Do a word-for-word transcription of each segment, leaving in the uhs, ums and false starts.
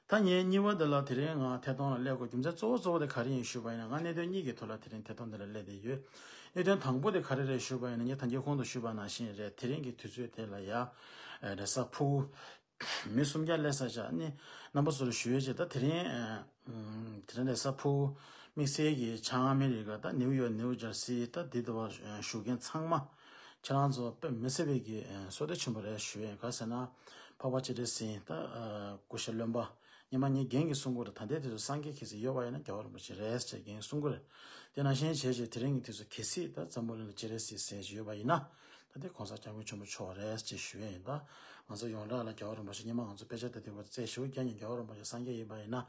ད་ངས་གཉིས་པ་འདི་ལ་དེ་རིང་ང་ཐད་གཏོང་ལ་སླེབས་དགོས་རྒྱུ་མཚན་གཙོ་བོ་གཙོ་བོ་དེ་ག་རེ་ཡིན་ཞུས་པ་ཡིན་ན། ང་གནད་དོན་གཉིས་ཀྱི་ཐོག་ལ་དེ་རིང་ཐད་གཏོང་འདི་ལ་སླེབས་བསྡད་ཡོད། གནད་དོན་དང་པོ་དེ་ག་རེ་རེད་ཞུས་པ་ཡིན་ན། ངས་ད་གིན་གོང་དུ་ཞུས་པ་ནང་བཞིན་རེད། དེ་རིང་གི་དུས་ཚོད་དེ་ལ་ཡ་རེས་གཟའ་ཕུར་བུ་མི་སུམ་བརྒྱ་སླེབས་ས་ཆ་ནི་རྣམ་པ་ཚོ་ལ་ཞུ་ཡས་བྱས། ད་དེ་རིང་ཨ་ཨམ་དེ་རིང་རེས་གཟའ་ཕུར་བུ་དམིགས་བསལ་གྱི་བྱང་ཨ་མི་རི་ཀ་ད་ནིའུ་ཡོག་ནིའུ་ཇར་སི་ད་འདི་དུ་བ་བཞུགས་མཁན་ཚང་མ་ཁྱེད་རང་ཚོ་དཔེ་མི་སྲིད་པའི་གི་ཨ་བསོད་བདེ་ཆེན་པོ་རེད་ཞུ་ཡས། ག་ཟེར་ན་འཕགས་པ་སྤྱན་རས་གཟིགས་ད་ཨ་སྐུ་ཞབས་བློན་པོ་ཉི་མ་ངས་རྒན་གྱིས་གསུང་གི་རེད། ད་ལྟའི་དུས་སུ་སངས་རྒྱས་གལ་སྲིད་ཡོད་པ་ཡིན་ན་རྒྱལ་བ་རིན་པོ་ཆེ་རེད་ཟེར་རྒན་གསུང་གི་རེད། དེ་ནང་བཞིན་བྱས་བྱས་དེ་རིང་གི་དུས་སུ་གལ་སྲིད་ད་འཛམ་བུ་གླིང་ལ་སྤྱན་རས་གཟིགས་ཟེར་ཞིག་ཡོད་པ་ཡིན་ན། ད་ལྟའི་གོང་ས་སྐྱབས་མགོན་ཆེན་པོ་མཆོག་རེད་ཅེས་ཞུ་ཡས་ཡིན། ད་ང་ཚོ་ཡོངས་གྲགས་ལ་རྒྱལ་བ་རིན་པོ་ཆེ་སྔོན་མ་ང་ཚོ་དཔེ་ཆ་དེ་དུས་བརྩེ་ཞེ་པོ་རྒྱག་མཁན་རྒྱལ་བ་རིན་པོ་ཆེ་སངས་རྒྱས་ཡིན་པ་ཡིན་ན། ཨ་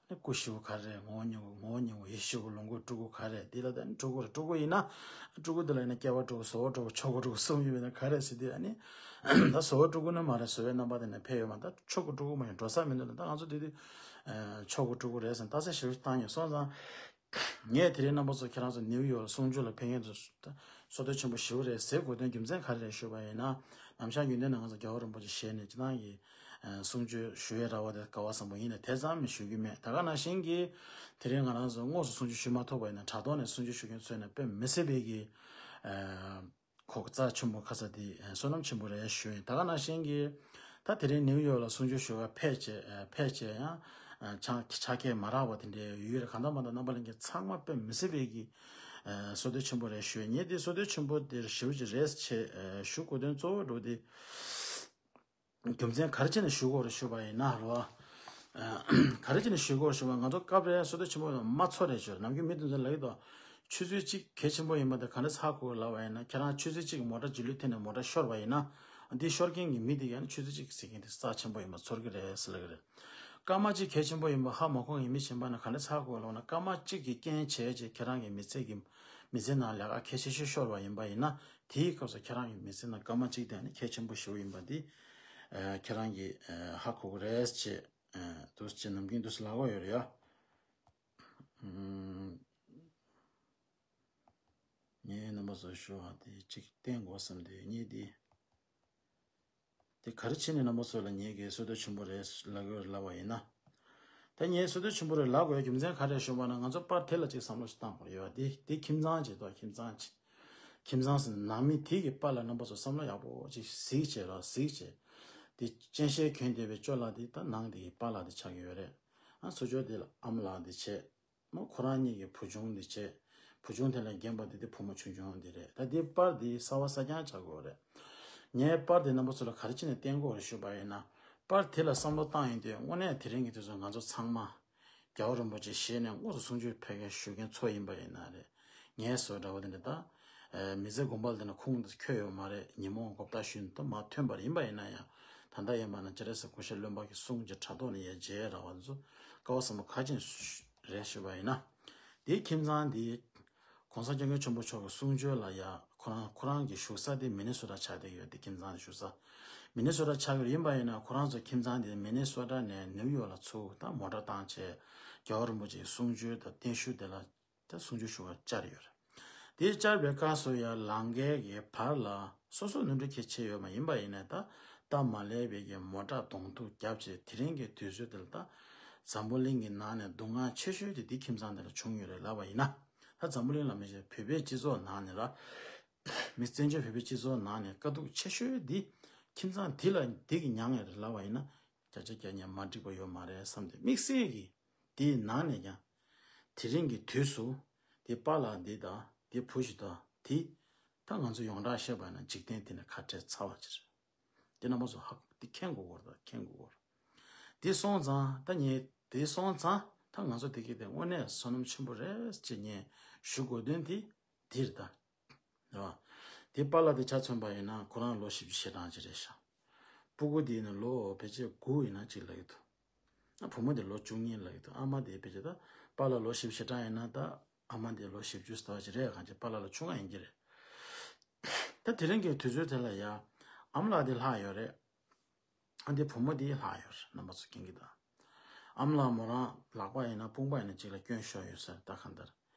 ནི་སྐུ་ཞེ་པོ་ག་རེ་རེད། ངོ་བོ་སྙིང་པོ། ངོ་བོ་སྙིང་པོ། ཡེ་ཤེས་ཞེ་པོ། ལོངས་སྐུ་སྤྲུལ་སྐུ་ག་རེ་རེད། དེ་ལ་ནི་སྤྲུལ་སྐུ་རེད། སྤྲུལ་སྐུ་ཡིན་ན་སྤྲུལ་སྐུ་དེ་ལ་ཡིན་ན་སྐྱེ་བ་སྤྲུལ་སྐུ། བཟོ་བོ་སྤྲུལ་སྐུ། ཆོ་ག་སྤྲུལ་སྐུ་གསུམ་ཡོད་པ་ཡིན་ན་ག་རེ་ཟེར་དུས། ཨ་ནི་ད་བཟོ་བོ་སྤྲུལ་སྐུ་ནི་མ་རེད། བཟོ་བོའི་རྣམ་པ་དེ་ནས་ཕེབས་ཡོད་མ་གཏོགས་ཆོ་ག་སྤྲུལ་སྐུ་མ་ཡིན། འགྲོ་ས་མི་འདུག་ལ། ད་ང་ཚོ་དེ་དུས་ཨ་ཆོ་ག་སྤྲུལ་སྐུ་རེད་ཟེར་ནས་རྟགས་གསལ་ཞེ་པོ་བཏང་ཡོད། སོང་ཙང་། ངས་དེ་རིང་རྣམ་པ་ཚོ་ཁྱེད་རང་ཚོ་ནིའུ་ཡོག་ལ་གསུང་ཆོས་ལ་ཕེབས་མཁན་ཚོ་བསོད་བདེ་ཆེན་པོ་ཞེ་པོ་རེད་ཟེར་དགོས་དོན་རྒྱུ་མཚན་ག་རེ་རེད་ཞུས་པ་ཡིན་ན། ནམ་ཞག་རྒྱུན་ལྡན་ནས་ང་ཚོ་རྒྱལ་བ་རིན་པོ་ཆེ་ཞལ་ནས་སྤྱིར་བཏང་གི་ཨ་གསུང་ཆོས་ཞུ་ཡས་ར་བ་དེ་ག་བ་བཟང་པོ་ཡིན་ན་དེ་ཙམ་མི་ཞུ་གི་མེད། ད་ག་ནང་བཞིན་གྱི་དེ་རིང་ང་རང་ཚོ་དངོས་སུ་གསུང་ཆོས་ཞུ་མ་ཐུབ་པ་ཡིན་ན་དྲ་ཐོག་ནས་གསུང་ཆོས་ཞུ་མཁན་ཚོས་ནས་དཔེ་མི་སྲིད་པའི་གི་ཨ་ཁོག་རྩ་ཆེན་པོ་ཁ་ས་དེ་ཨ་བསོད་ནམས་ཆེན་པོ་རེད་ཞུ་ཡིན། ད་ག་ནང་བཞིན་གྱི་ད་དེ་རིང་ནིའུ་ཡོག་ལ་གསུང་ཆོས་ཞུ་བར་ཕེབས་བྱས་ཨ་ཕེབས་བྱས་ཡང་ཨ་ཕྱག་ཕྱག་འཁྱེར་མ་རག་པ་དེ་འདྲའི་ཡོད་རེད། གང་ལྟར་མ་ལྟར་རྣམ་པ་ལྷན་རྒྱས་ཚང་མ་དཔེ་མི་སྲིད་པའི་གི་ཨ་བསོད་བདེ་ཆེན་པོ་རེད་ཞུ་ཡིན། ངས་དེ་བསོད་བདེ་ཆེན་པོ་དེ་ཞེ་པོ་ཅིག་རེད་ཅེས་ཨ་ཞུ་དགོས་དོན་གཙོ་བོ་འདྲ་བོ་དེ། རྒྱུ་མཚན་ག་རེ་བྱས་ནས་ཞུ་དགོས་རེད་ཞུས་པ་ཡིན་ན་རོ། ཨ་ག་རེ་བྱས་ནས་ཞུ་དགོས་རེད་ཞུས་པ། ང་ཚོ་སྐབས་རེ་བསོད་བདེ་ཆེན་པོ་མ་ཚོར་རེད་ཞུ། ནམ་རྒྱུན་མི་དེ་ཚོ་ལབ་ཀྱི་འདུག། ཆུ་ཚོད་གཅིག་གལ་ཆེན་པོ་ཡིན་པ་དེ་ག་འདྲས་ཧ་གོ་གི་ལབ་པ་ཡིན་ན། ཁྱེད་རང་ཆུ་ཚོད་གཅིག་མོ་ཊ་རྗེས་ལུས་འཐེན་ནས་མོ་ཊ་ཤོར་བ་ཡིན་ན། འདི་ཤོར་མཁན་གྱི་མི་དེ་ཡང་ཆུ་ཚོད་གཅིག་ཟེར་མཁན་དེ་རྩ་ཆེན་པོ་ཡིན་པ་ཚོར་གི་རེད་ཟེར་ལབ་ཀྱི་རེད། སྐར་མ་གཅིག་གལ་ཆེན་པོ་ཡིན་པ་ཧ་མ་གོ་མཁན་གྱི་མི་གཞན་པ་ན་ག་འདྲས་ཧ་གོ་གི་ལབ་ན། སྐར་མ་གཅིག་གི་རྐྱེན་བྱས་རྗེས་ཁྱེད་རང་གི་མི་ཚེ་གི་མི་ཚེ་ནང་ལས་ཀ་གལ་ཆེ་ཤོས་ཤོར་བ་ཡིན་པ་ཡིན་ན། དེའི་སྐབས་སུ་ཁྱེད་རང་གི་མི་ཚེ་ནང་སྐར་མ་གཅིག་དེ་ནི་གལ་ཆེན་པོ་ཞིག་ཡིན་པ་འདི་ཨ་ཁྱེད་རང་གིས་ཨ་ཧ་གོ་གི་རེད་ཅེས་ཨ་འདུག་ཅེས་ནམ་རྒྱུན་འདུག་སེ་ལབ་ཀྱི་ཡོད་རེད་ཡ། ཨུམ། ངས་རྣམ་པ་ཚོར་ཞུ་བ་དེ་གཅིག་བསྟན་དགོས་བསམ་སྟེ་ངས་འདི། དེ་ག་རེ་བྱས་ནས་རྣམ་པ་ཚོ་ལ་ངེད་ཀྱིས་བསོད་བདེ་ཆེན་པོ་རེད་ལབ་ཡོད་ལབ་པ་ཡིན་ན། ད་ངས་བསོད་བདེ་ཆེན་པོ་རེད་ལབ་དགོས་རྒྱུ་མཚན་ག་རེ་ཞུས་པ་ན། ང་ཚོ་པར་དེ་ལ་ཅིག་བསམ་བློ་ཞིག་བཏང་དགོས་ཡོད། དེ་དེ་ཁྱིམ་ཚང་ཅིག་དང་། ཁྱིམ་ཚང་ཅིག་ཁྱིམ་ཚང་ཟེར་ན་ནང་མི་དེ་གི་པར་ལ་རྣམ་པ་ཚོ་བསམ་བློ་ཡག་པོ་ཅིག་གཟིགས་བྱས་ར་གཟིགས་བྱས། དེ་སྤྱན་ཤེལ་གྱོན་བསྡད་པའི་ཅོ་ལགས་དེ་ད་ནང་དེ་གི་པཱ་ལགས་དེ་ཆགས་ཀྱི་ཡོད་རེད། ཨ་ཚུར་ཕྱོགས་དེ་ལ་ཨ་མ་ལགས་དེ་བྱས། མ་ཁོ་རང་གཉིས་ཀྱི་བུ་ཆུང་འདི་བྱས། བུ་ཆུང་དེ་ལས་རྒན་པ་འདི་དེ་བུ་མོ་ཆུང་ཆུང་འདི་རེད། ད་འདི་པར་འདི་གསར་པ་གསར་རྐྱང་ཆགས་ཀྱི་ཡོད་རེད། ངས་པར་འདི་རྣམ་པ་ཚོ་ལ་ག་རེ་བྱས་ནས་བསྟན་དགོས་རེད་ཞུས་པ་ཡིན་ན། པར་དེ་ལ་བསམ་བློ་བཏང་ཡོང་དུས་དངོས་གནས་དེ་རིང་གི་དུས་ཚོད་ང་ཚོ་ཚང་མ་རྒྱལ་བ་རིན་པོ་ཆེ་ཞལ་ནས་དངོས་སུ་གསུང་ཆོས་ཕེབས་མཁན་ཞུ་མཁན་ཚོ་ཡིན་པ་ཡིན་ན་རེད། ངའི་བཟོ་འདྲ་བོ་དེ་འདྲ་ད། ཨ་མི་ཚེ་དགོན་པ་ལ་དེ་ན་ཁུངས་འཁྱོལ་ཡོད་མ་རེད། ཉིན་མོ་སྒོམ་ཐག་ཞུས་ནས་ད་མ་ཐོན་པ་ཡིན་པ་ཡིན་ན་ཡང་། ད་ལྟ་ཡིན་པ་ན་སྤྱན་རས་གཟིགས་སྐུ་ཞབས་བློན་པོ་གི་གསུང་གི་དྲ་ཐོག་ནས་ཡར་མཇལ་ར་བ་ཚོ་སྐལ་བ་བཟང་པོ་ག་ཅིག་རེད་ཞུས་པ་ཡིན་ན། དེའི་ཁྱིམ་ཚང་དེ་གོང་ས་སྐྱབས་མགོན་ཆེན་པོ་མཆོག་གི་གསུང་ཆོས་ལ་ཡ་ཁོ་རང་ཁོ་རང་གི་བཞུགས་ས་དེ་མི་ནི་སོ་ཊ་ཆགས་བསྡད་ཡོད། དེ་ཁྱིམ་ཚང་དེ་བཞུགས་ས་མི་ནི་སོ་ཊ་ཆགས་ཡོད་ཡིན་པ་ཡིན་ན། ཁོ་རང་ཚོ་ཁྱིམ་ཚང་དེ་མི་ནི་སོ་ཊ་ནས་ནིའུ་ཡོག་ལ་ཚུར་ད་མོ་ཊ་བཏང་བྱས། རྒྱལ་བ་རིན་པོ་ཆེའི་གསུང་ཆོས་དང་བརྟན་བཞུགས་དེ་ལ། ད་གསུང་ཆོས་ཞུ་བར་བཅར་ཡོད་རེད། དེ་བཅར་བའི་སྐབས་སུ་ཡང་ལམ་ཁའི་གི་བར་ལ་སོ་སོ་ནོར་འཁྲུལ་གལ་ཆེ་ཡོད་མ་ཡིན་པ་ཡིན་ནའི་ད་སྟབས་མ་ལེགས་པའི་གི་མོ་ཊ་གདོང་ཐུག་བརྒྱབ་བྱས། དེ་རིང་གི་དུས་ཚོད་དེ་ལ་ད་འཛམ་བུ་གླིང་གི་ནང་ནས་སྡུག་བསྔལ་ཆེ་ཤོས་དེ་འདི་ཁྱིམ་ཚང་དེ་ལ་བྱུང་ཡོད་རེད་ལབ་པ་ཡིན་ན། ད་འཛམ་བུ་གླིང་ལ་མི་བྱེད་བོད་པའི་སྤྱི་ཚོགས་ནང་ནས་ར། མི་བཙན་བྱོལ་བོད་པའི་སྤྱི་ཚོགས་ནང་ནས་དཀའ་སྡུག་ཆེ་ཤོས་འདི་ཁྱིམ་ཚང་འདི་ལ་འདི་གི་མྱངས་ཡོད་རེད་ལབ་པ་ཡིན་ན། བརྒྱ་ཆ་བརྒྱ་ཉམས་མ་འགྲིག་པ་ཡོད་མ་རེད་བསམ་སྟེ། དམིགས་བསལ་གྱིས་དེའི་ནང་ནས་ཀྱང་དེ་རིང་གི་དུས་སུ་དེ་པཱ་ལགས་འདི་དང་དེ་བུ་ཞིག་དང་དེ་ད་ང་ཚོ་ཡོངས་གྲགས་བཤད་པ་ན་འཇིག་རྟེན་འདི་ནས་ཁ་བྲལ་ཚར་བ་ཅིག་རེད། དེ་རྣམ་པ་ཚོ་ཧ་གོ། དེ་མཁྱེན་དགོས་སྐོར་དང་མཁྱེན་དགོས་སྐོར། དེ་སོང་ཙང་ད་ངས་དེ་སོང་ཙང་ད་ང་ཚོ་དེ་གི་དེ་དངོས་གནས་བསོད་ནམས་ཆེན་པོ་རེད་ཅེས་ངས་ཞུ་དགོས་དོན་དེ་འདིར་ད། རེད་བ། དེ་པཱ་ལགས་དེ་ཆ་མཚོན་པ་ཡིན་ན་ཁོ་རང་ལོ་བཞི་བཅུ་ཞེ་གྲངས་ཅིག་རེད་ཤག། སྤུ་གུ་དེ་ཡིན་ན་ལོ་ཕལ་ཆེར་དགུ་ཡིན་ན་ཅིག་ལབ་ཀྱི་འདུག། ཨ་བུ་མོ་དེ་ལོ་བཅུ་གཉིས་ལབ་ཀྱི་འདུག། ཨ་མ་དེ་ཕལ་ཆེར་ད་པཱ་ལགས་ལོ་བཞི་བཅུ་ཞེ་གྲངས་ཡིན་ན་ད་ཨ་མ་དེ་ལོ་བཞི་བཅུ་ཟེར་བ་ཅིག་རེད། གང་ཅི་པཱ་ལགས་ལ་ཆུང་ང་ཡིན་གྱི་རེད། ད་དེ་རིང་གི་དུས་ཚོད་དེ་ལ་ཡ་ཨ་མ་ལགས་དེ་ལྷག་ཡོད་རེད། ཨ་འདི་བུ་མོ་འདི་ལྷག་ཡོད་རེད། རྣམ་པ་ཚོ་མཁྱེན་གྱི་ད། ཨ་མ་ལགས་མོ་རང་ལག་པ་ཡིན་ན་དཔུང་པ་ཡིན་ན་གཅིག་ལ་སྐྱོན་ཤོར་ཡོད་ས་རེད། ད་གང་ལྟར་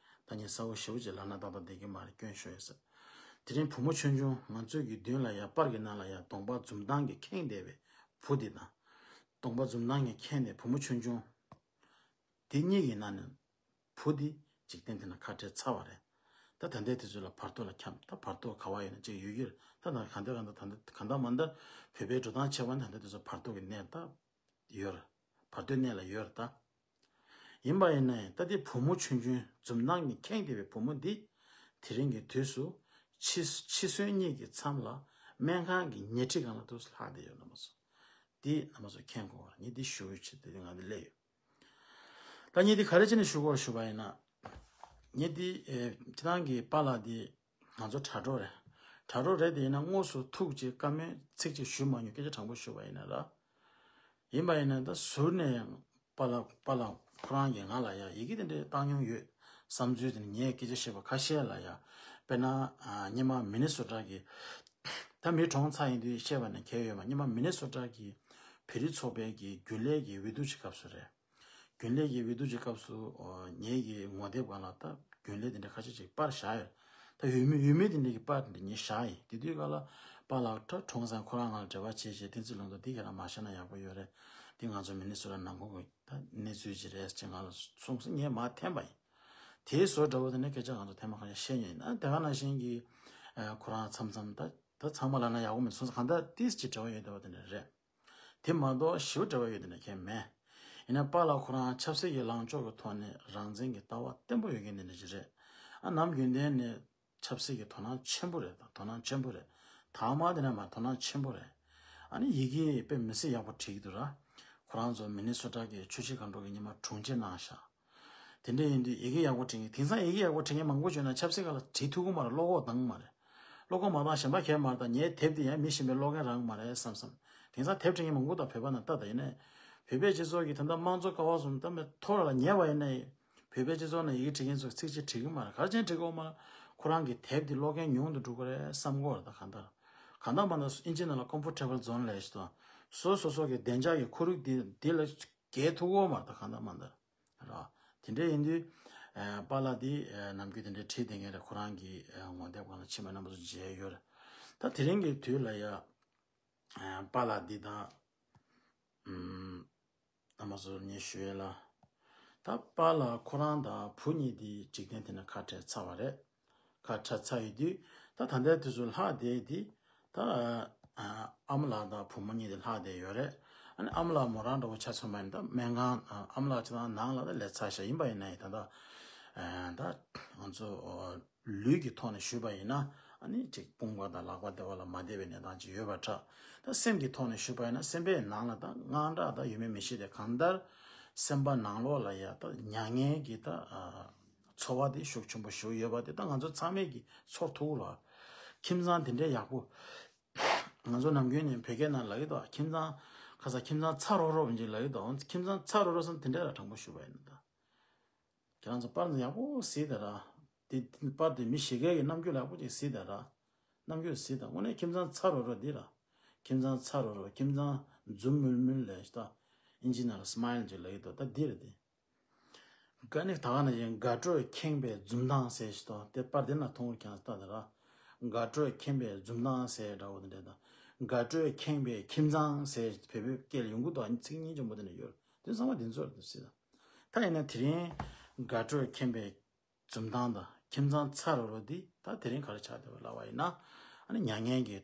ད་ངས་གསལ་པོ་ཞེ་པོ་ཅིག་ལབ་ན་ཏག་ཏག་བསྡད་ཀྱི་མ་རེད། སྐྱོན་ཤོར་ཡོད་ས་རེད། དེ་རིང་བུ་མོ་ཆུང་ཆུང་ང་ཚོའི་གི་མདུན་ལ་ཡ་པར་གྱི་ནང་ལ་ཡ་གདོང་པ་འཛུམ་མདངས་ཀྱིས་ཁེངས་བསྡད་པའི་བུ་འདི་དང་། གདོང་པ་འཛུམ་མདངས་ཀྱིས་ཁེངས་ཏེ་བུ་མོ་ཆུང་ཆུང་དེ་གཉིས་ཀྱི་ནང་ནས་བུ་དེ་འཇིག་རྟེན་དེ་ན་ཁ་བྲལ་ཚར་བ་རེད། ད་ད་ལྟའི་དུས་ཚོད་ལ་བར་དོ་ལ་འཁྱམས། ད་བར་དོ་ག་བ་ཡོད་ན་ཅིག་ཡོད་ཀྱི་རེད། ད་ད་གང་ལྟར་གང་ལྟར་ད་ལྟ་གང་ལྟར་མ་ལྟར་བོད་པའི་འགྲོ་སྟངས་བྱས་པ་ནི་ད་ལྟའི་དུས་ཚོད་བར་དོ་གི་གནས་ད་ཡོད་རེད། བར་དོའི་གནས་ལ་ཡོད་རེད་ད། ཡིན་པ་ཡིན་ན་ཡང་ད་ལྟའི་བུ་མོ་ཆུང་ཆུང་འཛུམ་མདངས་ཀྱིས་ཁེངས་བསྡད་པའི་བུ་མོ་འདི་དེ་རིང་གི་དུས་སུ་འཆི་འཆི་གསོན་གཉིས་ཀྱི་མཚམས་ལ་སྨན་ཁང་གི་ཉལ་ཁྲི་སྒང་ལ་འདུག་ལྷག་བསྡད་ཡོད། རྣམ་པ་ཚོ་འདི་རྣམ་པ་ཚོ་མཁྱེན་དགོས་པ་རེད། ངས་འདི་ཞུ་ཡོད་ཆེད་དུ་ང་འདི་སླེབས་ཡོད། ད་ངས་འདི་ག་རེ་བྱས་ནས་ཞུ་དགོས་ཞུ་བ་ཡིན་ན། ངས་འདི་ཨེ་སྤྱི་བཏང་གི་པཱ་ལགས་འདི་ང་ཚོ་དྲ་གྲོགས་རེད། དྲ་གྲོགས་རེད་དེ་ཡིན་ན་དངོས་སུ་ཐུག་ཅིག་བཀའ་མོལ་ཚིག་ཅིག་ཞུ་མ་མྱོང་། སྐད་ཆ་དྲང་པོ་ཞུ་བ་ཡིན་ན་ར། ཡིན་པ་ཡིན་ན་ད་ཟུར་ནས་ཡང་པཱ་ལགས་པཱ་ལགས་ཁོ་རང་གིས་ང་ལ་ཡང་ཡི་གེ་དེ་འདྲའི་བཏང་མྱོང་ཡོད། བསམ་ཚུལ་དེ་ནི་ངས་སྐད་ཆ་བཤད་པ་ཁ་ཤས་ལ་ཡང་། དཔེར་ན་ཨ་སྔོན་མ་མི་ནི་སོ་ཊ་གི། ད་མི་གྲོངས་ཚར་ཡིན་དུས་བཤད་པ་ནི་གལ་ཡོད་མ། སྔོན་མ་མི་ནི་སོ་ཊ་གི་བོད་རིགས་ཚོགས་པའི་གི་རྒྱུན་ལས་ཀྱི་འོས་བསྡུ་གི་སྐབས་སུ་རེད། རྒྱུན་ལས་ཀྱི་འོས་བསྡུ་གི་སྐབས་སུ་ཨོ་ངེད་ཀྱི་ངོ་དེབ་སྒང་ལ་ད་རྒྱུན་ལས་དེ་འདྲ་ཁ་ཤས་ཅིག་པར་བཞག་ཡོད། ད་འོས་མི་འོས་མི་དེ་འདྲ་གི་པར་དེ་འདྲ་ངས་བཞག་ཡིན། དེ་དུས་སྒང་ལ་པཱ་ལགས་ད་གྲོངས་ཚར། ཁོ་རང་ང་ལ་འབྲེལ་བ་བྱས་བྱས་བསྟན་འཛིན་ལུང་རྟོགས་འདི་ཁྱེད་རང་མ་བཞག་ན་ཡག་པོ་ཡོད་རེད། འདི་ང་ཚོ་མི་ནི་སོ་ཊ་ནང་ཁུལ་གྱི་ད་གནས་ཚུལ་ཅིག་རེད་ཅེས་ང་ལ་གསུངས་སོང་། ངས་མར་འཐེན་པ་ཡིན། དེའི་བཟོ་འདྲ་བོ་དེ་འདྲ་སྐད་ཆ་ང་ཚོ་ཐེངས་མ་ཁ་ཤས་བཤད་མྱོང་ཡིན། ཨ་དེ་ག་ནང་བཞིན་གྱི་ཨ་ཁོ་རང་མཚམས་མཚམས་ད་ད་ཚང་མ་ལབ་ན་ཡག་པོ་མིན་སོང་ཙང་གང་ལྟར་ཏིས་ཅིག་འབྲེལ་བ་ཡོད་བསྡད་པ་དེ་འདྲ་རེད། དེ་མ་གཏོགས་ཞེ་པོ་འབྲེལ་བ་ཡོད་དེ་འདྲ་གང་ཡང་མེད། ཡིན་ན་པཱ་ལགས་ཁོ་རང་ཆབ་སྲིད་ཀྱི་ལངས་ཕྱོགས་ཀྱི་ཐོག་ནས་རང་བཙན་གྱི་ལྟ་བ་བརྟན་པོ་ཡོད་མཁན་དེ་འདྲ་ཞིག་རེད། ཨ་ནམ་རྒྱུན་ལྡན་ནས་ཆབ་སྲིད་ཀྱི་དོ་སྣང་ཆེན་པོ་རེད། ད་དོ་སྣང་ཆེན་པོ་རེད། དང་མ་དེ་ནས་མར་དོ་སྣང་ཆེན་པོ་རེད། ཨ་ནི་ཡི་གེ་དཔེ་མི་སྲིད་ཡག་པོ་བྲིས་ཀྱི་འདུག་ར། ཁོ་རང་ཚོ་མི་ནི་སོ་ཊ་གི་ཆུ་བཞི་སྒང་དྲུག་གི་སྔོན་མ་དྲུང་ཆེ་གནང་ཤག་དེ་འདྲ་ཡིན་དུས་ཡི་གེ་ཡག་པོ་བྲིས་མཁན། དེང་སང་ཡི་གེ་ཡག་པོ་བྲིས་མཁན་མང་པོ་བྱུང་ན་ཆབ་སྲིད་སྒང་ལ་བྲིས་ཐུབ་ཀྱི་མ་རེད། བློ་ཁོག་འདང་གི་མ་རེད། བློ་ཁོག་མ་འདང་གཞན་པ་གང་ཡང་མ་རེད། ད་ངའི་དེབ་དེ་ཡང་མི་གཞན་པའི་ཀློག་མཁན་རག་གི་མ་རེད་བསམ་བསམ། དེང་སང་དེབ་བྲིས་མཁན་མང་པོ་ད་བོད་པ་ནང་ལྟ་ད་ཡིན་ནའི། བོད་པའི་སྤྱི་ཚོགས་ཀྱི་ད་ལྟ་དམངས་གཙོ་ཀ་བ་གསུམ་ད་མི་ཐོ་ར་ལ་ཉེ་བ་ཡིན་ནའི། བོད་པའི་སྤྱི་ཚོགས་ནང་ཡི་གེ་བྲིས་མཁན་ཚོ་ཚིག་གཅིག་བྲིས་ཀྱི་མ་རེད། ག་རེ་བྱས་ནས་བྲིས་ཀྱི་ཡོད་མ་རེད། ཁོ་རང་གི་དེབ་དེ་ཀློག་མཁན་ཉུང་དུ་འགྲོ་གི་རེད་བསམ་གྱི་ཡོད་རེད། ད་གང་ལྟར་གང་ལྟར་མ་ལྟར་ཨིན་ཇི་ནང་ལ་ཀོམ་ཕོར་ཊེ་བལ་ཛོན་ལབ་ཞིག་དང་། སོ་སོ་སོ་གི་བདེ་འཇགས་ཀྱི་ཁོར་ཡུག་དེ་དེ་ལ་བརྒལ་ཐུབ་ཀྱི་ཡོད་མ་རེད། ད་གང་ལྟར་མ་ལྟར་ར། དེ་འདྲ་ཡིན་དུས་ཨ་པཱ་ལགས་དེ་ཨ་ནམ་རྒྱུན་དེ་འདྲའི་བྲིས་བསྡད་མཁན་རེད། ཁོ་རང་གི་ཨ་ངོ་དེབ་སྒང་ལ་ཕྱིན་པ་རྣམ་པ་ཚོ་མཇལ་ཡོད་རེད། ད་དེ་རིང་གི་དུས་ལ་ཡ་ཨ་པཱ་ལགས་འདི་དང་ཨུམ་རྣམ་པ་ཚོ་ངས་ཞུ་ཡས་ལ། ད་པཱ་ལགས་ཁོ་རང་དང་བུ་གཉིས་དེ་འཇིག་རྟེན་དེ་ནས་ཁ་བྲལ་ཚར་བ་རེད། ཁ་བྲལ་ཚར་ཡོད་དུས་ད་ད་ལྟའི་དུས་སུ་ལྷག་བསྡད་དེ་ད་ཨ་ཨ་མ་ལགས་དང་བུ་མོ་གཉིས་དེ་ལྷག་བསྡད་ཡོད་རེད། ཨ་ནི་ཨ་མ་ལགས་མོ་རང་འདྲ་བོ་ཆ་མཚོན་པ་ཡིན་ན་ད་སྨན་ཁང་ཨ་ཨ་མ་ལགས་ཅིག་དང་ནང་ལ་ད་ལས་ཚར་ཤག་ཡིན་པ་ཡིན་ན་ཡང་ད་ལྟ་ཨ་ད་ང་ཚོ་ལུས་ཀྱི་ཐོག་ནས་ཞུས་པ་ཡིན་ན་ཨ་ནི་ཅིག་དཔུང་པ་དང་ལག་པ་བདེ་བ་ལ་མ་བདེ་བའི་གནས་སྟངས་ཅིག་ཡོད་པ་འདྲ། ད་སེམས་ཀྱི་ཐོག་ནས་ཞུས་པ་ཡིན་ན་སེམས་པའི་ནང་ལ་ད་དངངས་སྐྲག་ད་ཡོད་མེད་མི་ཤེས་ཏེ་གང་ལྟར་སེམས་པ་ནང་ལོགས་ལ་ཡ་ད་མྱ་ངན་གྱི་ད་ཨ། ཚོར་བ་དེ་ཤུགས་ཆེན་པོ་ཞིག་ཡོད་པ་དེ་ད་ང་ཚོ་ཚང་མས་ཀྱིས་ཚོར་ཐུབ་ལ། ཁྱིམ་ཚང་དེ་འདྲའི་ཡག་པོ། ང་ཚོ་ནམ་རྒྱུན་ནས་བོད་སྐད་ནང་ལབ་ཀྱི་འདུག་ཁྱིམ་ཚང་ཁ་ས་ཁྱིམ་ཚང་ཚ་རོ་རོ་འཇིག་ལབ་ཀྱི་འདུག་ཁྱིམ་ཚང་ཚ་རོ་རོ་སོང་དེ་འདྲ་ལ་དྲང་པོ་ཞུ་བ་ཡིན་ད། ཁྱེད་རང་ཚོ་པར་འདི་ཡག་པོ་གཟིགས་དང་ར། དེ་པར་དེ་མི་ཞིག་གི་རྣམ་འགྱུར་ཡག་པོ་ཅིག་གཟིགས་དང་ར། རྣམ་འགྱུར་གཟིགས་དང་དངོས་གནས་ཁྱིམ་ཚང་ཚ་རོ་རོ་འདི་ར། ཁྱིམ་ཚང་ཚ་རོ་རོ་ཁྱིམ་ཚང་འཛུམ་དམུལ་དམུལ་ལས་ད། ཨིན་ཇི་ནང་ལ་སི་མའིལ་ཅིག་ལབ་ཀྱི་འདུག་ད་འདི་རེད་དེ། དགའ་ནི་ད་ག་ནང་བཞིན་དགའ་སྤྲོས་ཁེངས་པའི་འཛུམ་མདངས་ཟེར་ཞིག་དང་དེ་པར་དེ་ན་མཐོང་གི་ཀྱང་ལྟ་དང་ར། དགའ་སྤྲོས་ཁེངས་པའི་འཛུམ་མདངས་ཟེར་འདྲ་བོ་དེ་འདྲ་དང་། དགའ་སྤྲོས་ཁེངས་པའི་ཁྱིམ་ཚང་ཟེར་བོད་པའི་སྐད་ལ་ཡོང་གི་འདུག་ཚིག་སྙིང་རྗེ་མོ་དེ་འདྲ་ཡོད་རེད། དེ་ཚང་མ་དེ་ཚོ་རེད་འདུག་ཟེར་དང་། ད་ཡིན་ན་དེ་རིང་དགའ་སྤྲོས་ཁེངས་པའི་འཛུམ་མདངས་དང་ཁྱིམ་ཚང་ཚ་རོ་རོ་འདི་ད་དེ་རིང་ག་རེ་ཆགས་བསྡད་པ་ལབ་པ་ཡིན་ན། ཨ་ནི་མྱ་ངན་གྱི་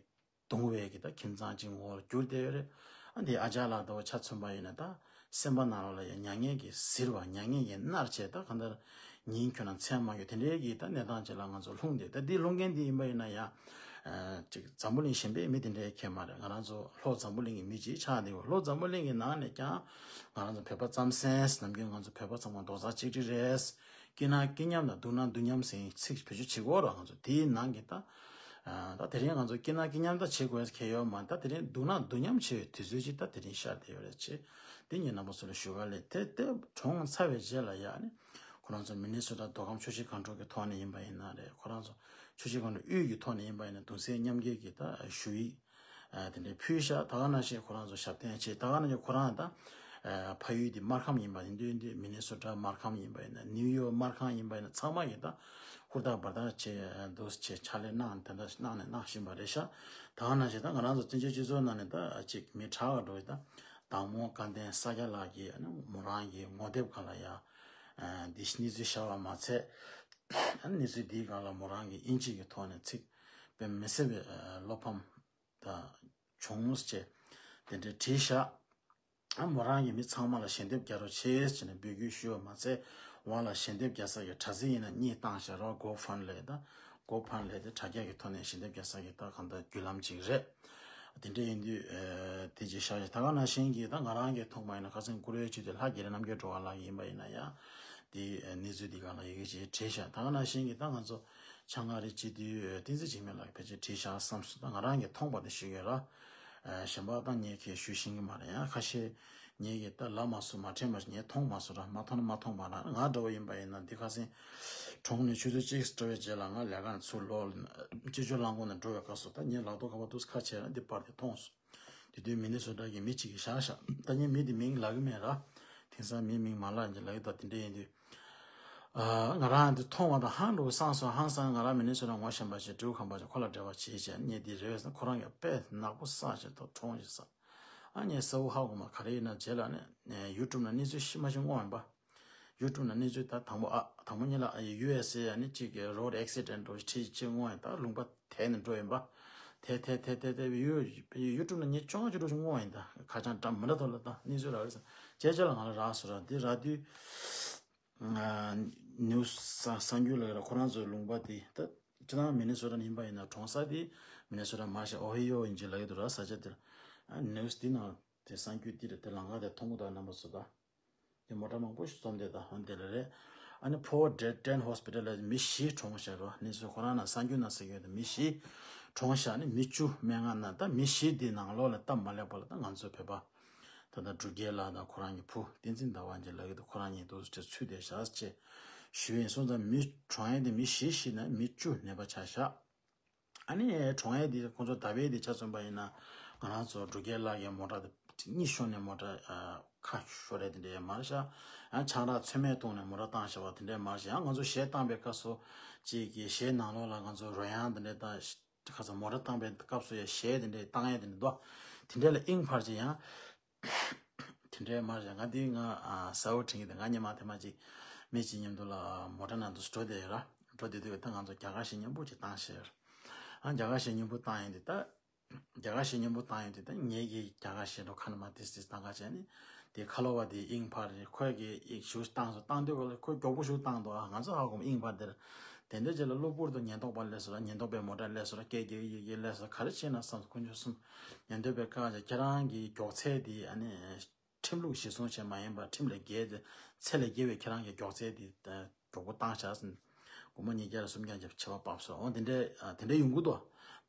གདུང་བའི་གི་ད་ཁྱིམ་ཚང་གཅིག་ངོ་བོར་གྱུར་བསྡད་ཡོད་རེད། ཨ་འདི་ཨ་ཅག་ལགས་དང་ཆ་མཚོན་པ་ཡིན་ན་ད་སེམས་པ་ནང་ལོགས་ལ་ཡང་མྱ་ངན་གྱིས་གཟིར་བ་མྱ་ངན་གྱིས་མནར་བྱས་ད་གང་ལྟར་ཉིན་ཁྱོད་རང་མཚན་མ་ཡོད་དེ་འདྲའི་གི་ད་གནས་སྟངས་ཅིག་ལ་ང་ཚོ་ལྷུང་བསྡད། ད་འདི་ལྷུང་མཁན་འདི་ཡིན་པ་ཡིན་ན་ཡང་ཅིག་འཛམ་བུ་གླིང་གཞན་པའི་མི་དེ་འདྲའི་ཁྱད་མ་རེད། ང་རང་ཚོ་ལྷོ་འཛམ་བུ་གླིང་གི་མི་གཅིག་ཆགས་བསྡད་ཡོད། ལྷོ་འཛམ་བུ་གླིང་གི་ནང་ནས་ཀྱང་ང་རང་ཚོ་བོད་པ་རྩམ་ཟན་ནམ་རྒྱུན་ང་ཚོ་བོད་པ་ཚང་མ་རྡོག་རྩ་གཅིག་སྒྲིལ་རེད། སྐྱིད་ན་སྐྱིད་མཉམ་དང་སྡུག་ན་སྡུག་མཉམ་ཟེར་ཚིག་བེད་སྤྱོད་བྱེད་ཀྱི་ཡོད་རེད། ང་ཚོ་དེའི་ནང་གི་ད་ཨ་ད་དེ་རིང་ང་ཚོ་སྐྱིད་ན་སྐྱིད་མཉམ་ད་བྱེད་དགོས་ཁེལ་ཡོད་མ། ད་དེ་རིང་སྡུག་ན་སྡུག་མཉམ་བྱེད་ཡོད་དུས་ཚོད་ཅིག་ད་དེ་རིང་ཤར་བསྡད་ཡོད་རེད་ཅེས་དེ་ངས་རྣམ་པ་ཚོ་ལ་ཞུ་ག་ལས། དེ་དེ་གྲོངས་ཚར་བའི་རྗེས་ལ་ཡ་ནི་ཁོ་རང་ཚོ་མི་ནི་སོ་ཊ་མདོ་ཁམས་ཆུ་བཞི་སྒང་དྲུག་གི་ཐོག་ནས་ཡིན་པ་ཡིན་ན་རེད། ཁོ་རང་ཚོ་ཆུ་བཞི་སྒང་དྲུག་དབུས་ཀྱི་ཐོག་ནས་ཡིན་པ་ཡིན་ན་གདུང་སྲས་མཉམ་སྐྱེད་ཀྱི་ད་ཞུ་ཡིག་ཨ་དེ་འདྲའི་ཕུལ་ཤག་ད་ག་ནང་བཞིན་ཁོ་རང་ཚོ་ཞབས་བརྟན་བྱས། ད་ག་ནང་བཞིན་ཁོ་རང་ད་ཨ་ཕ་ཡུལ་དེ་སྨར་ཁམས་ཡིན་པ་ཡིན་དུས་དེ་མི་ནི་སོ་ཊ་སྨར་ཁམས་ཡིན་པ་ཡིན་ན་ནིའུ་ཡོག་སྨར་ཁམས་ཡིན་པ་ཡིན་ན་ཚང་མ་གིས་ད་ཧུར་ཐག་འབད་ཐག་བྱས་འདུག་བྱས་ཕྱག་ལས་གནང་དེ་འདྲ་གནང་ནས་གནང་བཞིན་པ་རེད་ཤག་ད་ག་ནང་བཞིན་ད་ང་རང་ཚོ་བཙན་བྱོལ་སྤྱི་ཚོགས་ནང་ནས་ད་ཅིག་མི་དྲག་ག་འགྲོ་ཡི་ད་ བདག་མོ་སྐལ་ལྡན་ས་སྐྱ་ལགས་ཀྱིས་ཨ་ནི་མོ་རང་གི་ངོ་དེབ་སྒང་ལ་ཡང་འདི་གནས་ཚུལ་བཞག་པ་མ་ཚད། ཨ་ནི་གནས་ཚུལ་འདིའི་སྒང་ལ་མོ་རང་གིས་དབྱིན་ཇི་གི་ཐོག་ནས་ཚིག་དཔེ་མི་སྲིད་པའི་བློ་ཕམ་དང་བྱུང་ཟེར་དེ་འདྲའི་བྲིས་བཞག་ཨ་མོ་རང་གིས་མི་ཚང་མ་ལ་ཞལ་འདེབས་རྒྱག་རོགས་བྱེད་ཟེར་ནས་འབོད་སྐུལ་ཞུས་པ་མ་ཚད། འོག་ལ་ཞལ་འདེབས་རྒྱག་ས་ཀྱི་དྲ་ཚིགས་ཡིན་ན་གཉིས་བཏང་བཞག་རོགས། གོ་ཕན་ལས་དང་གོ་ཕན་ལས་དེ་དྲ་རྒྱ་གི་ཐོག་ནས་ཞལ་འདེབས་རྒྱག་ས་ཀྱི་ད་གང་ལྟར་བརྒྱུད་ལམ་ཅིག་རེད། དེ་འདྲ་ཡིན་དུས་དེ་ཅིག་བཞག་བཞག་ད་ག་ནང་བཞིན་གྱི་ད་ང་རང་གིས་མཐོང་བ་ཡིན་ན་ཁ་སང་བཀུར་འོས་བྱེད་དུས་ལྷ་རྒྱལ་རྣམ་རྒྱལ་སྒྲོལ་དཀར་ལགས་ཡིན་པ་ཡིན་ན་ཡང་དེ་གནས་ཚུལ་འདི་སྒང་ལ་ཡི་གེ་ཅིག་བྲིས་བཞག་ད་ག་ནང་བཞིན་གྱི་ད་ང་ཚོ་ཆང་ཁང་རེ་བྱེད་དུས་བསྟན་འཛིན་འཇིགས་མེད་ལགས་ཕལ་ཆེར་བྲིས་བཞག་བསམ་སོང་། ད་ང་རང་གིས་མཐོང་བ་དེ་ཞུ་གི་ཡོད་ར། གཞན་པ་ད་ངས་ཁས་ཞུ་ཤེས་ཀྱི་མ་རེད། ཡང་ཁ་ཤས་ངས་ཀྱི་ད་ལབ་མ་སོང་མ་དྲན་མ་སོང་ངས་མཐོང་མ་སོང་ར། མ་མཐོང་ན་མ་མཐོང་བ་ན་ང་འདྲ་བོ་ཡིན་པ་ཡིན་ན་འདི་ཁ་སང་གྲོངས་ནས་ཆུ་ཚོད་གཅིག་འགྲོ་བའི་རྗེས་ལ་ང་ལས་ཀ་ནས་ཚུར་ལོག་སྤྱི་སྤྱོད་རླངས་འཁོར་ནས་འགྲོ་བའི་སྐབས་སུ་ད་ངས་ལག་ཐོག་ཁ་པར་འདུག་ཁ་ཕྱེ་ན་འདི་པར་དེ་མཐོང་སོང་། དེ་དུས་མི་ནི་སོ་ཊ་གི་མི་གཅིག་གིས་བཞག་བཞག་ད་ངས་མི་དེ་མིང་ལབ་ཀྱི་མེད་ར། དེང་སང་མིའི་མིང་མ་ལབ་ཀྱི་ལབ་ཀྱི་ད་དེ་འདྲ་ཡིན་དུས། ཨ། ང་རང་འདི་མཐོང་བ་དང་ཧང་འགྲོ་གི་སང་སོང་། ཧང་སང་ང་རང་མི་ནི་སོ་ཊ་ངོ་ཤེས་པ་ཞིག་འབྲས་ཁམས་པ་ཞིག་ཁོ་ལ་འབྲེལ་བ་བྱེད་བྱས་ངས་འདི་རེ་བས་ཁོ་རང་གི་དཔེ་ནག་པོ་བསགས་བྱས་ཐོག་གྲོངས་ཤིག་ས། ཨ་ངས་གསལ་བོ་ཧ་གོ་མ་ག་རེ་ཡིན་ན་རྗེས་ལ་ནས་ཡུ་ཊུབ་ནང་གནས་ཚུལ་ཤི་མ་ཤི་དངོས་ཡིན་པ། ཡུ་ཊུབ་ནང་གནས་ཚུལ་ད་དང་པོ་ཨ་དང་པོ་ཉིད་ལ་ཡུ་ཨེས་ཨེ་ཨ་ནི་གཅིག་གི་རོཌ་ཨེག་སི་ཌེན་ཊི་འགྲོ་ཁྲིད་ཅིག་དངོས་ཡིན་ད་ལུང་པ་དེད་ནས་འགྲོ་ཡིན་པ། དེ་དེ་དེ་དེ་དེ་ཡུ་ཡུ་ཊུབ་ནང་ངས་ཅོང་ཅི་འགྲོ་ཞིག་དངོས་ཡིན་ད་ཁ་བྱང་འདྲ་མི་འདྲ་ཐོག་ལ་ད་གནས་ཚུལ་རག་རེད་ཟེར་རྗེས་ཆ་ལ་ང་ལ་རག་སོང་ར། འདི་རག་དུས་ནིའུ་སི་གསར་འགྱུར་ལ་ར་ཁོ་རང་ཚོའི་ལུང་པ་དེ་ད་ཅི་ད་མི་ནི་སོ་ཊ་ནས་ཡིན་པ་ཡིན་ན་གྲོངས་ས་དེ་མི་ནི་སོ་ཊ་མར་ཤ་ཨོ་ཧི་ཡོ་ཡིན་གྱི་ལབ་ཀྱི་འདུག་ར། ས་ཆ་དེར་ཨ་ནིའུ་སི་དེ་ནང་དེ་གསར་འགྱུར་དེ་རེད། དེ་ལམ་ཁ་དེ་མཐོང་གི་འདུག་རྣམ་པ་ཚོ་ད། དེ་མོ་ཊ་མང་པོ་ཞིག་འཛོམས་བསྡད་ད་ཧོན་དེ་ལ་རེད། ཨ་ནི་ཕོ་ཌེ་ཌེན་ཧོ་སི་པི་ཊལ་ལ་མི་བཞི་གྲོངས་བཞག་རོ། གནས་ཚུལ་ཁོ་རང་ན་གསར་འགྱུར་ན་ཟེར་གྱི་ཡོད་དེ་མི་བཞི་གྲོངས་བཞག་ནི་མི་བཅུ་སྨན་ཁང་ན་ད་མི་བཞི་དེ་ནང་ལོགས་ལ་སྟབས་མ་ལེགས་པ་ལ་ད་ང་ཚོའི་བོད་པ་ད་ལྟ་འབྲུག་རྒྱལ་ལགས་དང་ཁོ་རང་གི་བུ་བསྟན་འཛིན་ཟླ་བ་འཇིགས་ལགས་ཀྱི་ད་ཁོ་རང་གཉིས་འདུག་ཚུད་བསྡད་བཞག་ཅེས་ཞུས་ཡིན་སོང་ཙང་མི་གྲོངས་ཡས་དེ་མི་བཞི་ཤི་ན་མི་བཅུ་ནད་པ་ཆགས་བཞག་ཨ་ནི་གྲོང་ཡས་འདི་ཁོང་ཚོ་ཟླ་བའི་འདི་ཆ་མཚོན་པ་ཡིན་ན་ང་རང་ཚོ་འབྲུག་རྒྱལ་ལགས་ཀྱི་མོ་ཊ་འདི་གཉིད་ཤོར་ནས་མོ་ཊ་ཁ་ཤོར་རེད་དེ་འདྲའི་མ་རེད་ཤག་ཡང་ཆང་རག་ཚོད་མེད་བཏུང་ནས་མོ་ཊ་བཏང་བཞག་པ་དེ་འདྲའི་མ་རེད་ཤག་ཡང་ང་ཚོ་གཞས་བཏང་པའི་སྐབས་སུ་གཅིག་གི་གཞས་ནང་ལོགས་ལ་ང་ཚོ་རོལ་དབྱངས་དེ་འདྲའི་བཏང་ཁ་ཚ་མོ་ཊ་བཏང་པའི་སྐབས་སུ་ཡང་གཞས་དེ་འདྲའི་བཏང་ཡས་དེ་འདྲ་འདུག་དེ་འདྲའི་ལ་དབྱིངས་འཕར་གྱི་ཡང་དེ་འདྲའི་མ་རེད། ང་འདི་ང་ཨ་གསལ་བོ་དྲན་གྱི་འདུག་ང་སྔོན་མ་ཐེངས་མ་གཅིག་མི་གཅིག་མཉམ་དུ་ལ་མོ་ཊ་ནང་དུ་འགྲོ་བསྡད་ཡོད་ར། འགྲོ་བསྡད་དུས་ད་ང་ཚོ་རྒྱ་གར་གཞས་མཉམ་པོ་ཅིག་བཏང་ཤེར། ཨ་རྒྱ་གར་གཞས་མཉམ་པོ་བཏང་ཡོང་དུས་ད། རྒྱ་གར་གཞས་མཉམ་པོ་བཏང་ཡོང་དུས་ད་ངེད་ཀྱིས་རྒྱ་གར་གཞས་འགྲོ་ཁ་ན་མ་ཏིས་ཏིས་བཏང་ཁ་བྱས་ནས་དེ་ཁ་ལོ་བ་དེ་དབྱིངས་འཕར་རེད། ཁོས་ཀྱིས་ཡིག་ཞུ་བཏང་སོང་། བཏང་དུས་ག་ལ་ཁོས་མགྱོགས་པོ་ཞིག་བཏང་འདུག་ཨ་ང་ཚོ་ཧ་གོ་མ་དབྱིངས་འཕར་དེར། དེ་འདྲ་བྱས་ལ་གློ་བུར་དུ་ཉེན་རྟོག་པ་སླེབས་སོང་ར། ཉེན་རྟོག་པས་མོ་ཊ་སླེབས་སོང་ར། སྐད་རྒྱག་ཡིག་ཡིག་སླེབས་སོང་། ག་རེ་བྱས་ན་བསམ་སོང་། དཀོན་མཆོག་གསུམ། ཉེན་རྟོག་པས་བཀག་བྱས་ཁྱེད་རང་གི་མགྱོགས་ཚད་དེ་ཨ་ནི་ཁྲིམས་ལུགས་གཞིར་བཟུང་བྱས་མ་ཡིན་པར་ཁྲིམས་ལས་འགལ་ཏེ་ཚད་ལས་བརྒལ་བའི་ཁྱེད་རང་གི་མགྱོགས་ཚད་དེ་མགྱོགས་པོ་བཏང་བཞག་ཟིན། སྒོར་མོ་ཉིས་བརྒྱ་ལ་སུམ་བརྒྱ་བྱས་ཆད་པ་བབས་སོང་། འོ་དེ་འདྲའི་ཨ་དེ་འདྲའི་ཡོང་གི་འདུག་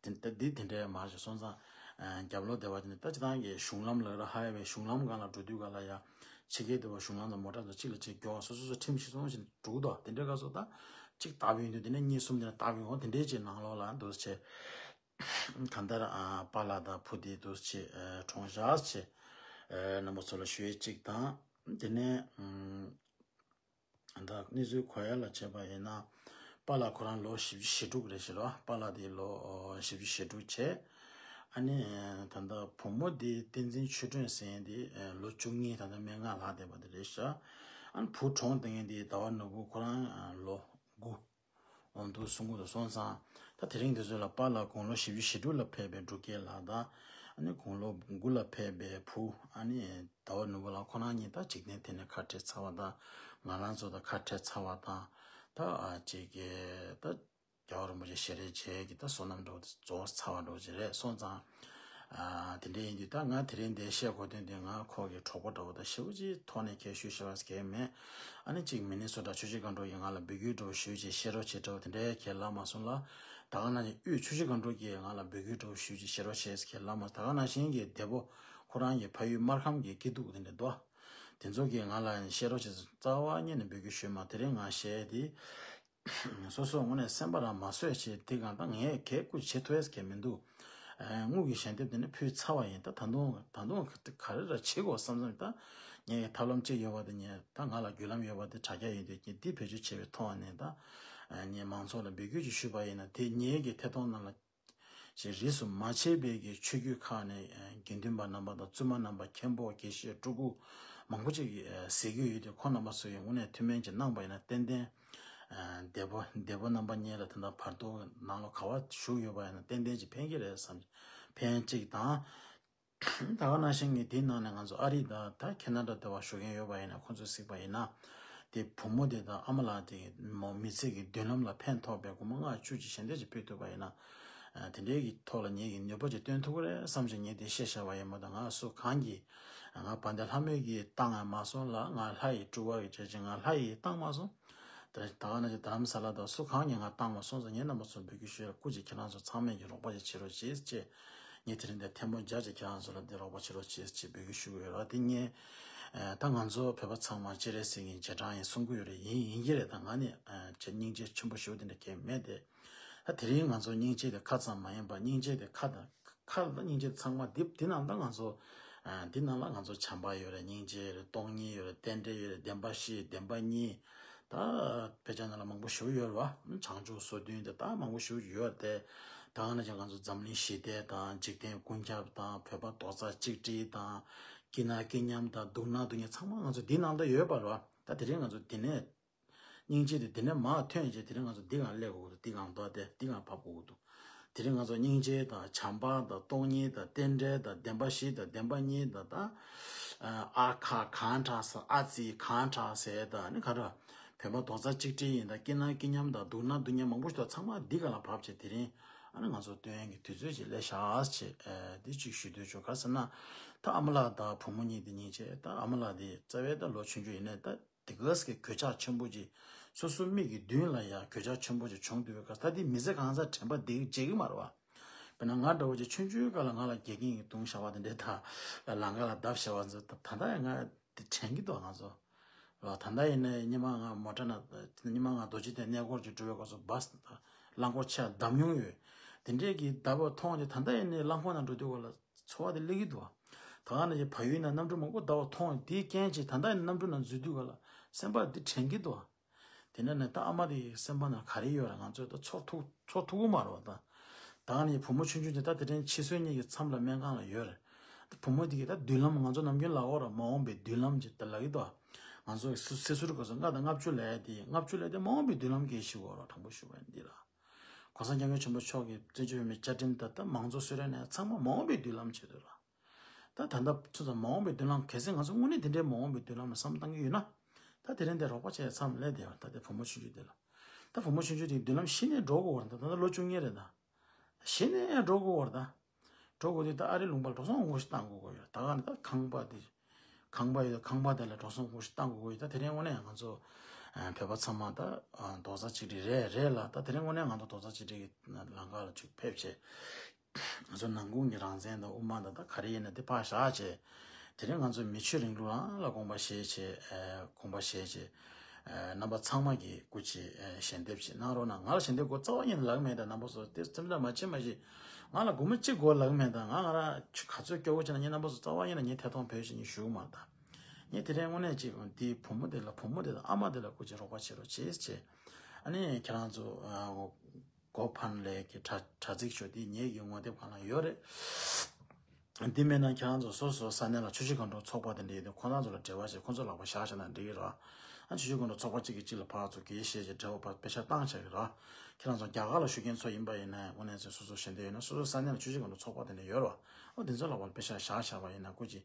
དེ་འདི་དེ་འདྲའི་མ་རེད་སོང་ཙང་། རྒྱབ་ལོགས་སྡེ་བ་དེ་ནི་ད་སྤྱི་བཏང་གི་གཞུང་ལམ་ལ་ར་ཧའི་ཝེ་གཞུང་ལམ་སྒང་ལ་འགྲོ་དུས་སྒང་ལ་ཡ། ཕྱི་རྒྱལ་སྡེ་བ་གཞུང་ལམ་དང་མོ་ཊ་དང་གཅིག་ལ་གཅིག་མགྱོགས་སོ་སོ་སོ་ཁྲིམས་གཞི་བཟུང་བཞིན་འགྲོ་གི་འདུག་དེ་འདྲའི་སྐབས་སུ་ད་གཅིག་བཏབ་ཡོང་དུས་དེ་ནས་གཉིས་གསུམ་དེ་ནས་བཏབ་ཡོང་དེ་འདྲའི་ཅིག་ནང་ལོགས་ལ་འདུག་ཆེ། གང་ལྟར་ཨ་པཱ་ལགས་དང་བུ་དེ་འདུག་ཆེ་གྲོངས་བཞག་ཆེ། རྣམ་པ་ཚོ་ལ་ཞུ་ཡས་གཅིག་དང་དེ་ནས། ད་གནས་ཚུལ་གོ་ཡ་ལ་བྱས་པ་ཡིན་ན། པཱ་ལགས་ཁོ་རང་ལོ་བཞི་བཅུ་ཞེ་དྲུག་རེད་ཤག་ར། པཱ་ལགས་དེ་ལོ་བཞི་བཅུ་ཞེ་དྲུག་བྱས། ཨ་ནི་ད་ལྟ་བུ་མོ་དེ་བསྟན་འཛིན་ཆོས་སྒྲོན་ཟེར་མཁན་དེ་ལོ་བཅུ་གཉིས་ད་ལྟ་སྨན་ཁང་ལྷག་བསྡད་པ་དེ་རེད་ཤག་ཨ་ནི་བུ་གྲོངས་བསྡད་མཁན་དེ་ཟླ་བ་ནོར་བུ་ཁོ་རང་ལོ་དགུ། འོང་འདུག་གསུང་གི་འདུག་སོང་ཙང་། ད་དེ་རིང་འདི་ཚོ་ལ་པཱ་ལགས་དགུང་ལོ་བཞི་བཅུ་ཞེ་དྲུག་ལ་ཕེབས་པའི་འབྲུག་རྒྱལ་ལགས་དང་། ཨ་ནི་དགུང་ལོ་དགུ་ལ་ཕེབས་པའི་བུ། ཨ་ནི་ཟླ་བ་ནོར་བུ་ལགས་ཁོ་རང་གཉིས་ད་འཇིག་རྟེན་དེ་ནས་ཁ་བྲལ་ཚར་བ་དང་། ང་རང་ཚོ་ད་ཁ་བྲལ་ཚར་བ་དང་། ད་ཨ་ཅིག་གི་ད་རྒྱལ་བ་རིན་པོ་ཆེ་ཞལ་རས་མཇལ་གྱི་ད་བསོད་ནམས་འདྲ་བོ་དེ་རྫོགས་ཚར་བ་འདྲ་བོ་ཅིག་རེད་སོང་ཙང་། ཨ་དེ་འདྲ་ཡིན་དུས་ད་ང་དེ་རིང་འདིར་བཤད་དགོས་དོན་དེ་ང་ཁོ་གི་གྲོགས་པོ་འདྲ་བོ་དང་ཞེ་པོ་ཅིག་ཐོག་ནས་ཁྱེད་ཞུ་ཤེས་པ་གལ་མེད། ཨ་ནི་གཅིག་མི་ནི་སོ་ཊ་ཆུ་བཞི་སྒང་དྲུག་གིས་ང་ལ་འབོད་སྐུལ་འདྲ་བོ་ཞུས་བྱས་བཤད་རོགས་བྱེད་འདྲ་བོ་དེ་འདྲའི་ཁས་ལབ་མ་སོང་ལ། ད་ག་ནང་བཞིན་དབུས་ཆུ་བཞི་སྒང་དྲུག་གིས་ང་ལ་འབོད་སྐུལ་འདྲ་བོ་ཞུས་བྱས་བཤད་རོགས་བྱེད་ཟེར་ཁས་ལབ་མ་སོང་། ད་ག་ནང་བཞིན་གྱི་འདས་པོ་ཁོ་རང་གི་ཕ་ཡུལ་སྨར་ཁམས་ཀྱི་སྐྱིད་སྡུག་དེ་འདྲ་འདུག་དེ་ཚོ་གིས་ང་ལ་བཤད་རོགས་བྱེད་རྩ་བ་ཉིད་ནས་འབོད་སྐུལ་ཞུས་མ། དེ་རིང་ང་གཞས་དེ། སོ་སོ་དངོས་གནས་སེམས་པ་རང་མ་བཟོད་བྱས་དེ་གང་ལྟར་ངས་གས་བཀོད་བྱེད་ཐུབ་ཡས་གས་མི་འདུག་དངུལ་གྱི་ཞལ་འདེབས་དེ་ནི་ཕུལ་ཚར་བ་ཡིན། ད་ད་དུང་ད་དུང་ག་རེ་ར་བྱེད་དགོས་བསམ་བསམ་ད་ངས་ཐབས་ལམ་གཅིག་ཡོད་པ་དེ་ངས་ད་ང་ལ་བརྒྱུད་ལམ་ཡོད་པ་དེ་དྲ་རྒྱ་ཡིན་དུས་ངས་འདི་བེད་སྤྱོད་བྱས་པའི་ཐོག་ནས་ད་ངས་མང་ཚོགས་ལ་འབོད་སྐུལ་ཅིག་ཞུས་པ་ཡིན་ན་དེ་ངེད་ཀྱི་ཐད་གཏོང་ནང་ལ་ ཅེས་རིས་སུ་མ་ཆད་པའི་གི་ཆོས་བརྒྱུད་ཁག་ནས་ཨ་དགེ་འདུན་པ་རྣམ་པ་དང་བཙུན་མ་རྣམ་པ་མཁན་པོ་དགེ་བཤེས་སྤྲུལ་སྐུ་མང་པོ་ཅིག་གིས་ཨ་གཟིགས་ཀྱི་ཡོད་དེ། ཁོང་རྣམ་པ་ཚོ་ཡིས་དངོས་གནས་ཐུགས་སྨོན་ཅིག་གནང་པ་ཡིན་ན་ཏན་ཏན་ཨ་འདས་པོ་འདས་པོ་རྣམ་པ་གཉིས་ལ་ད་ལྟ་བར་དོ་ནང་ལོགས་ག་པར་བཞུགས་ཡོད་པ་ཡིན་ན་ཏན་ཏན་ཅིག་ཕན་གྱི་རེད་བསམ། ཕན་གཅིག་དང་། ད་ག་ནང་བཞིན་གྱི་དེའི་ནང་ནས་ང་ཚོ་ཨ་རི་དང་ད་ཁེ་ན་ཌ་དེ་བ་བཞུགས་མཁན་ཡོད་པ་ཡིན་ན་ཁོང་ཚོས་གཟིགས་པ་ཡིན་ན། དེ་བུ་མོ་དེ་དང་ཨ་མ་ལགས་དེ་མོ་མི་ཚེ་གི་མདུན་ལམ་ལ་ཕན་ཐོགས་པའི་སྒོར་མོ་ལྔ་བཅུ་ཅིག་ཞལ་འདེབས་ཅིག་ཕུལ་ཐུབ་པ་ཡིན་ན། ཨ་དེ་འདྲའི་གི་ཐོག་ལ་ངེད་ཀྱིས་ནུས་པ་ཅིག་བཏོན་ཐུབ་ཀྱི་རེད་བསམ་བྱས་ངས་དེ་བཤད་བཞག་པ་ཡིན་མ་གཏོགས། ང་སུ་གང་གིས་ང་བན་དེ་ལྷ་མོ་གིས་བཏང་ཡང་མ་སོང་ལ། ང་ལྷ་ཡི་སྤྲུལ་པ་གིས་བྱས་ཅིག་ང་ལྷ་ཡིས་བཏང་མ་སོང་། ད་ད་ག་ནང་བཞིན་རྡ་རམ་ས་ལ་དང་སུ་གང་གིས་ང་བཏང་མ་སོང་ཟེར། ངས་རྣམ་པ་ཚོར་འབོད་སྐུལ་ཞུ་ཡ་སྐུ་མཁྱེན། ཁྱེད་རང་ཚོ་ཚང་མས་ཀྱི་རོགས་པ་ཅིག་བྱེད་རོགས་བྱེད་ཅེས། ངས་དེ་རིང་འདིར་ཐལ་མོ་སྦྱར་བྱས་ཁྱེད་རང་ཚོ་ལ་འདི་རོགས་པ་བྱེད་རོགས་བྱེད་ཅེས་འབོད་སྐུལ་ཞུ་གི་ཡོད་རེད། དེ་ངས་ཨ་ད་ང་ཚོ་བོད་པ་ཚང་མ་སྤྱན་རས་གཟིགས་ཀྱི་རྗེས་འབྲང་ཡིན་གསུང་གི་ཡོད་རེད། ཡིན་ཡིན་གྱི་རེད། ད་ང་ནི་ཨ་ཅེ་སྙིང་རྗེ་ཆེན་པོ་ཞེ་པོ་དེ་འདྲ་གང་ཡང་མེད་དེ། ད་དེ་རིང་ང་ཚོ་སྙིང་རྗེ་དེ་ཁ་ཙམ་མ་ཡིན་པ། སྙིང་རྗེ་དེ་ཁ་དང་ཁ་ལ་སྙིང་རྗེ་ཚང་མ་འདི་འདི་ནང་ད་ང་ཚོ་ཨ་འདི་ནང་ལ་ང་ཚོ་བྱམས་པ་ཡོད་རེད། སྙིང་རྗེ་ཡོད་རེད། སྟོང་ཉིད་ཡོད་རེད། རྟེན་འབྲེལ་ཡོད་རེད། བདེན་པ་བཞི། བདེན་པ་གཉིས། ད་དཔེ་ཆ་ནང་ལ་མང་པོ་ཞེ་པོ་ཡོད་རེད་བ། བྱང་ཆུབ་སོ་བདུན་དེ་ད་མང་པོ་ཞེ་པོ་ཡོད་དེ། ད་ག་ནང་བཞིན་ང་ཚོ་འཛམ་གླིང་ཞི་བདེ་དང་། འཇིག་རྟེན་ཀུན་ཁྱབ་དང་། བོད་པ་རྡོག་རྩ་གཅིག་སྒྲིལ་དང་། སྐྱིད་ན་སྐྱིད་མཉམ་དང་། སྡུག་ན་སྡུག་མཉམ། ཚང་མ་ང་ཚོ་འདི་ནང་ད་ཡོད་པ་རེད་བ། ད་དེ་རིང་ང་ཚོ་འདི་ནས་སྙིང་རྗེ་དེ་འདི་ནས་མར་ཐོན་རྗེས་དེ་རིང་ང་ཚོ་འདི་གང་སླེབས་དགོས་འདུག་འདི་གང་འདུག་དེ་འདི་གང་བབས་དགོས་འདུག་དེ་རིང་ང་ཚོ་སྙིང་རྗེ་དང་། བྱམས་པ་དང་། སྟོང་ཉིད་དང་། རྟེན་འབྲེལ་དང་། བདེན་པ་བཞི་དང་། བདེན་པ་གཉིས་དང་། ད་ཨ་ཁ་གང་དྲག་ཟེར། ཨ་ཙི་གང་དྲག་ཟེར། ད་ནི་ག་རེ། བོད་པ་རྡོག་རྩ་གཅིག་སྒྲིལ་ཡིན་དང་། སྐྱིད་ན་སྐྱིད་མཉམ་དང་། སྡུག་ན་སྡུག་མཉམ། མང་པོ་ཞིག་ད་ཚང་མ་འདི་ག་ལ་བབས་བྱས། དེ་རིང་ཨ་ནི་ང་ཚོ་སྟོན་ཡག་གི་དུས་ཚོད་ཅིག་སླེབས་ཤག་ཅེས་ཨ་འདི་ཅིག་ཞུ་འདོད་བྱུང་། ག་རེ་ཟེར་ན། ད་ཨ་མ་ལགས་དང་བུ་མོ་གཉིས་དེ་གཉིས་བྱས། ད་ཨ་མ་ལགས་དེ་རྩ་བའི་ད་ལོ་ཆུང་ཆུང་ཡིན་ནའི་ད་དེ་ག་ཟེ་གི་གོད་ཆག་ཆེན་པོ་ཅིག་སོ་སོ་མིག་གི་མདུན་ལ་ཡ་གོད་ཆག་ཆེན་པོ་ཅིག་བྱུང་དུས་སྐབས། ད་དེ་མི་ཚེ་གང་ཚང་དྲན་པ་བདེ་བྱེད་ཀྱི་མ་རེད་བ། དཔེར་ན་ང་འདྲ་བོ་ཅིག་ཆུང་ཆུང་སྐབས་ལ་ང་ལ་འགལ་རྐྱེན་གྱིས་བརྡུངས་བཞག་པ་དེ་འདྲའི་ད་ལམ་ཁ་ལ་བརྡབས་བཞག་པ་ཚོ་ད་ད་ལྟ་ཡང་ང་དེ་དྲན་གྱི་འདུག་ང་ཚོ་ལ། ད་ལྟ་ཡིན་ནའི་སྔོན་མ་ང་མོ་ཊ་ནང་། སྔོན་མ་ང་རྡོ་རྗེ་གདན་གནས་སྐོར་ཅིག་འགྲོ་བའི་སྐབས་སུ་བཱས་རླངས་འཁོར་ཆེ་བ་བརྡབས་མྱོང་ཡོད། དེ་འདྲས་ཀྱི་བརྡབས་པ་མཐོང་རྗེས་ད་ལྟ་ཡིན་ནའི་རླངས་འཁོར་ནང་འགྲོ་དུས་སྐབས་ལ་ཚོར་བ་དེ་སླེབས་ཀྱི་འདུག་ད་ག་ནང་བཞིན་བལ་ཡུལ་ནང་གནམ་གྲུ་མང་པོ་བརྡབས་པ་མཐོང་། དེའི་རྐྱེན་གྱིས་ད་ལྟ་ཡང་གནམ་གྲུ་ནང་འཛུལ་དུས་སྐབས་ལ་སེམས་པ་འདི་དྲན་གྱི་འདུག་དེ་ནས་ནི་ད་ཨ་མ་དེའི་སེམས་པ་ནང་ག་རེ་ཡོད་རེད། ང་ཚོས་ད་ཚོར་ཐུབ་ཚོར་ཐུབ་ཀྱི་མ་རེད་བ། ད་ད་ག་ནས་བུ་མོ་ཆུང་ཆུང་དེ་ད་དེ་རིང་ཕྱི་སོས་གཉིས་ཀྱི་མཚམས་ལ་སྨན་ཁང་ལ་ཡོད་རེད། ད་བུ་མོ་དེ་གིས་ད་མདུན་ལམ། ང་ཚོ་ནམ་རྒྱུན་ལབ་ཀྱི་ཡོད་རེད། མ་འོངས་པའི་མདུན་ལམ་ཅིག་ད་ལབ་ཀྱི་འདུག་ང་ཚོ་སོ་སོ་སོ་སོ་གི་སྐབས་སུ་ལྔ་དང་ལྔ་བཅུ་ལབ་ཡ་དེ། ལྔ་བཅུ་ལབ་ཡ་དེ་མ་འོངས་པའི་མདུན་ལམ་གྱི་ཞུ་གི་ཡོད་རེད། དྲང་པོ་ཞུ་བ་ཡིན་འདི་ལ། གོང་ས་སྐྱབས་མགོན་ཆེན་པོ་མཆོག་གིས་བཙན་བྱོལ་བོད་མིའི་བཅའ་ཁྲིམས་ལྟར་ད་མང་གཙོ་གསོལ་རས་ནང་ཚང་མ་མ་འོངས་པའི་མདུན་ལམ་བྱེད་དགོས་རེད། ད་ད་ལྟ་ཚོད་ཙམ་མ་འོངས་པའི་མདུན་ལམ། གལ་སྲིད་ང་ཚོ་དངོས་གནས་དེ་འདྲའི་མ་འོངས་པའི་མདུན་ལམ་ལ་བསམ་བཏང་གི་ཡོད་ན། ད་དེ་རིང་འདིར་རོགས་པ་བྱས་མཚམས་ལས་དེ་བ། ད་དེ་བུ་མོ་ཆུང་ཆུང་དེ་ལ། ད་བུ་མོ་ཆུང་ཆུང་དེ་མདུན་ལམ་གཞི་ནས་འགྲོ་དགོས་པ་རེད། ད་ད་ལྟ་ལོ་བཅུ་གཉིས་རེད། ད་གཞི་ནས་འགྲོ་དགོས་པ་རེད། ད་འགྲོ་དགོས་དུས་ད་ཨ་རིའི་ལུང་པ་ལ་འགྲོ་སོང་སྒོར་ཞིག་བཏང་དགོས་ཀྱི་ཡོད། ད་ག་ནས་ད་ཁང་པ་དེ། ཁང་པ་ཡོད། ཁང་པ་དེ་ལ་འགྲོ་སོང་སྒོར་ཞིག་བཏང་དགོས་ཀྱི་ཡོད། ད་དེ་རིང་དངོས་གནས་ང་ཚོ་ཨ་བོད་པ་ཚང་མ་ད་ཨ་རྡོག་རྩ་གཅིག་སྒྲིལ་རེད་རེད་ལ། ད་དེ་རིང་དངོས་གནས་ང་ཚོ་རྡོག་རྩ་གཅིག་སྒྲིལ་གྱི་ལམ་ཁ་ལ་ཅིག་ཕེབས་བྱས། ང་ཚོ་ནང་ཁུལ་གྱི་རང་བཙན་དང་དབུ་མ་དང་ད་ག་རེ་ཡིན་ན་དེ་ཕར་བཞག་བྱས། དེ་རིང་ང་ཚོ་མི་ཆོས་རིང་ལུགས་རང་ལ་དགོངས་པ་བཞེས་བྱས། ཨ་དགོངས་པ་བཞེས་བྱས། ཨ་རྣམ་པ་ཚང་མ་གིས་སྐུ་མཁྱེན་ཨ་ཞལ་འདེབས་ཅིག་གནང་རོགས་གནང་། ང་ལ་ཞལ་འདེབས་དགོས་རྩ་བ་ཉིད་ནས་ལབ་མེད། ད་རྣམ་པ་ཚོ་དེ་སེམས་ཁྲལ་མ་བྱེད་མ་བྱེད། ང་ལ་སྒོར་མོ་གཅིག་དགོས་ལབ་མེད། ད་ང་ང་རང་ཆུ་ག་ཚོད་སྐྱོ་བོ་བྱས་ན་ངས་རྣམ་པ་ཚོ་རྩ་བ་ཉིད་ནས་ངས་ཐད་གཏོང་བོད་ཞིག་ངས་ཞུ་གི་མ་རེད། ད་ངས་དེ་རིང་དངོས་གནས་ཅིག་འདི་བུ་མོ་དེ་ལ། བུ་མོ་དེ་དང་ཨ་མ་དེ་ལ་སྐུ་མཁྱེན་རོགས་པ་བྱེད་རོགས་བྱེད་ཅེས། ཨ་ནི་ཁྱེད་རང་ཚོ་ཨ་གོ་ཕན་ལས་ཀྱི་དྲ་དྲ་ཚིགས་ཤོག་དེ་ངེད་ཀྱི་ངོ་དེབ་སྒང་ལ་ཡོད་རེད། འདི་མེད་ན་ཁྱེད་རང་ཚོ་སོ་སོ་ས་གནས་ལ་ཆུ་བཞི་སྒང་དྲུག་ཚོགས་པ་དེ་འདྲ་ཡོད་དུས་ཁོ་རང་ཚོ་ལ་འབྲེལ་བ་བྱས། ཁོ་ཚོ་ལག་པ་བཞག་བཞག་ན་འགྲིག་གི་རེད། ཨ་ཆུ་བཞི་སྒང་དྲུག་ཚོགས་པ་གཅིག་གིས་གཅིག་ལ་ཕར་ཚུར་གྱེས་བཤད་བྱས་འབྲེལ་བ་ཕར་པེ་ཤག་བཏང་བྱས་ཀྱི་རེད། ཁྱེད་རང་ཚོ་རྒྱ་གར་ལ་བཞུགས་མཁན་ཚོ་ཡིན་པ་ཡིན་ན་དངོས་གནས་ཚོ་སོ་སོ་ཞལ་འདེབས་ཡོད་ན། སོ་སོ་ས་གནས་ལ་ཆུ་བཞི་སྒང་དྲུག་ཚོགས་པ་དེ་འདྲ་ཡོད་རེད། ཨོ་དེ་ཚོ་ལག་པ་ལ་པེ་ཤག་བཞག་བཞག་པ་ཡིན་ན། སྐུ་མཁྱེན་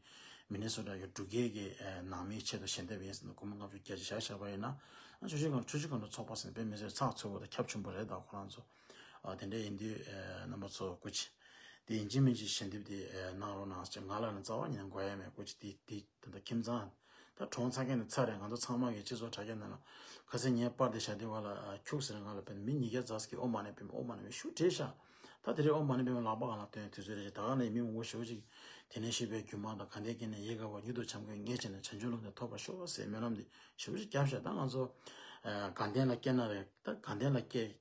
མི་ནི་སོ་ཊ་ཡུལ་འབྲུག་རྒྱལ་གྱི་ཨ་ནང་མིའི་ཆེད་དུ་ཞལ་འདེབས་ཡིན་ཟེར་ནས་སྒོར་མོ་ལྔ་བཅུ་བརྒྱ་ཅིག་བཞག་བཞག་པ་ཡིན་ན། ཨ་ཆུ་བཞི་སྒང་ཆུ་བཞི་སྒང་དྲུག་ཚོགས་པ་ཟེར་ནས་དཔེ་མི་སྲིད་ཚགས་ཚུད་པོ་དང་ཁྱབ་ཆེན་པོ་རེད། ད་ཁོ་རང་ཚོ་ཨ་དེ་འདྲ་ཡིན་དུས་ཨ་རྣམ་པ་ཚོ་སྐུ་མཁྱེན་དེ་ཡིན་གཅིག་མིན་གཅིག་ཞལ་འདེབས་དེ་ཨ་གནང་རོགས་གནང་ཟེར། ང་ལ་ནི་རྩ་བ་ཉིད་ནས་དགོས་ཡ་མེད། སྐུ་མཁྱེན་དེ་དེ་ད་ལྟ་ཁྱིམ་ཚང་ད་གྲོངས་ཚར་མཁན་ནི་ཚར་རེད། ང་ཚོ་ཚང་མ་གི་སྤྱི་ཚོགས་དྲ་རྒྱ་ནང་ལ་ཁ་སང་ངའི་པར་དེ་བཞག་དུས་སྒང་ལ་ཨ་ཁྱུག་ཟེར་ང་ལ་དཔེ་མི་ཉིས་བརྒྱ་ཙམ་ཞིག་གིས་ཨོཾ་མ་ཎི་པདྨེ་ཨོཾ་མ་ཎི་པདྨེ་ཤུགས་བྲིས་ཤག་ད་དེ་རིང་ཨོཾ་མ་ཎི་པདྨེ་ལག་པ་སྒང་ལ་བཏོན་དུས་ཚོད་རེད། ད་ག་ནས་མི་མང་པོ་ཞེ་པོ་ཅིག་དེ་ནས་ཤེས་པའི་སྒྱུ་མ་དང་། གང་དེ་སྐྱེས་ནས་ཡིད་དགའ་བ། མྱུར་དུ་བྱམས་མགོན་མངོན་བྱས་ནས། བྱང་ཆུབ་ལམ་དེ་ཐོབ་པར་ཤོག་ཟེར་སྨོན་ལམ་དེ་ཞེ་པོ་ཅིག་བརྒྱབ་ཤག་ད་ང་ཚོ་ཨ་དགའ་ལྡན་ལ་སྐྱེས་ན་རེད། ད་དགའ་ལྡན་ལ་སྐྱེས།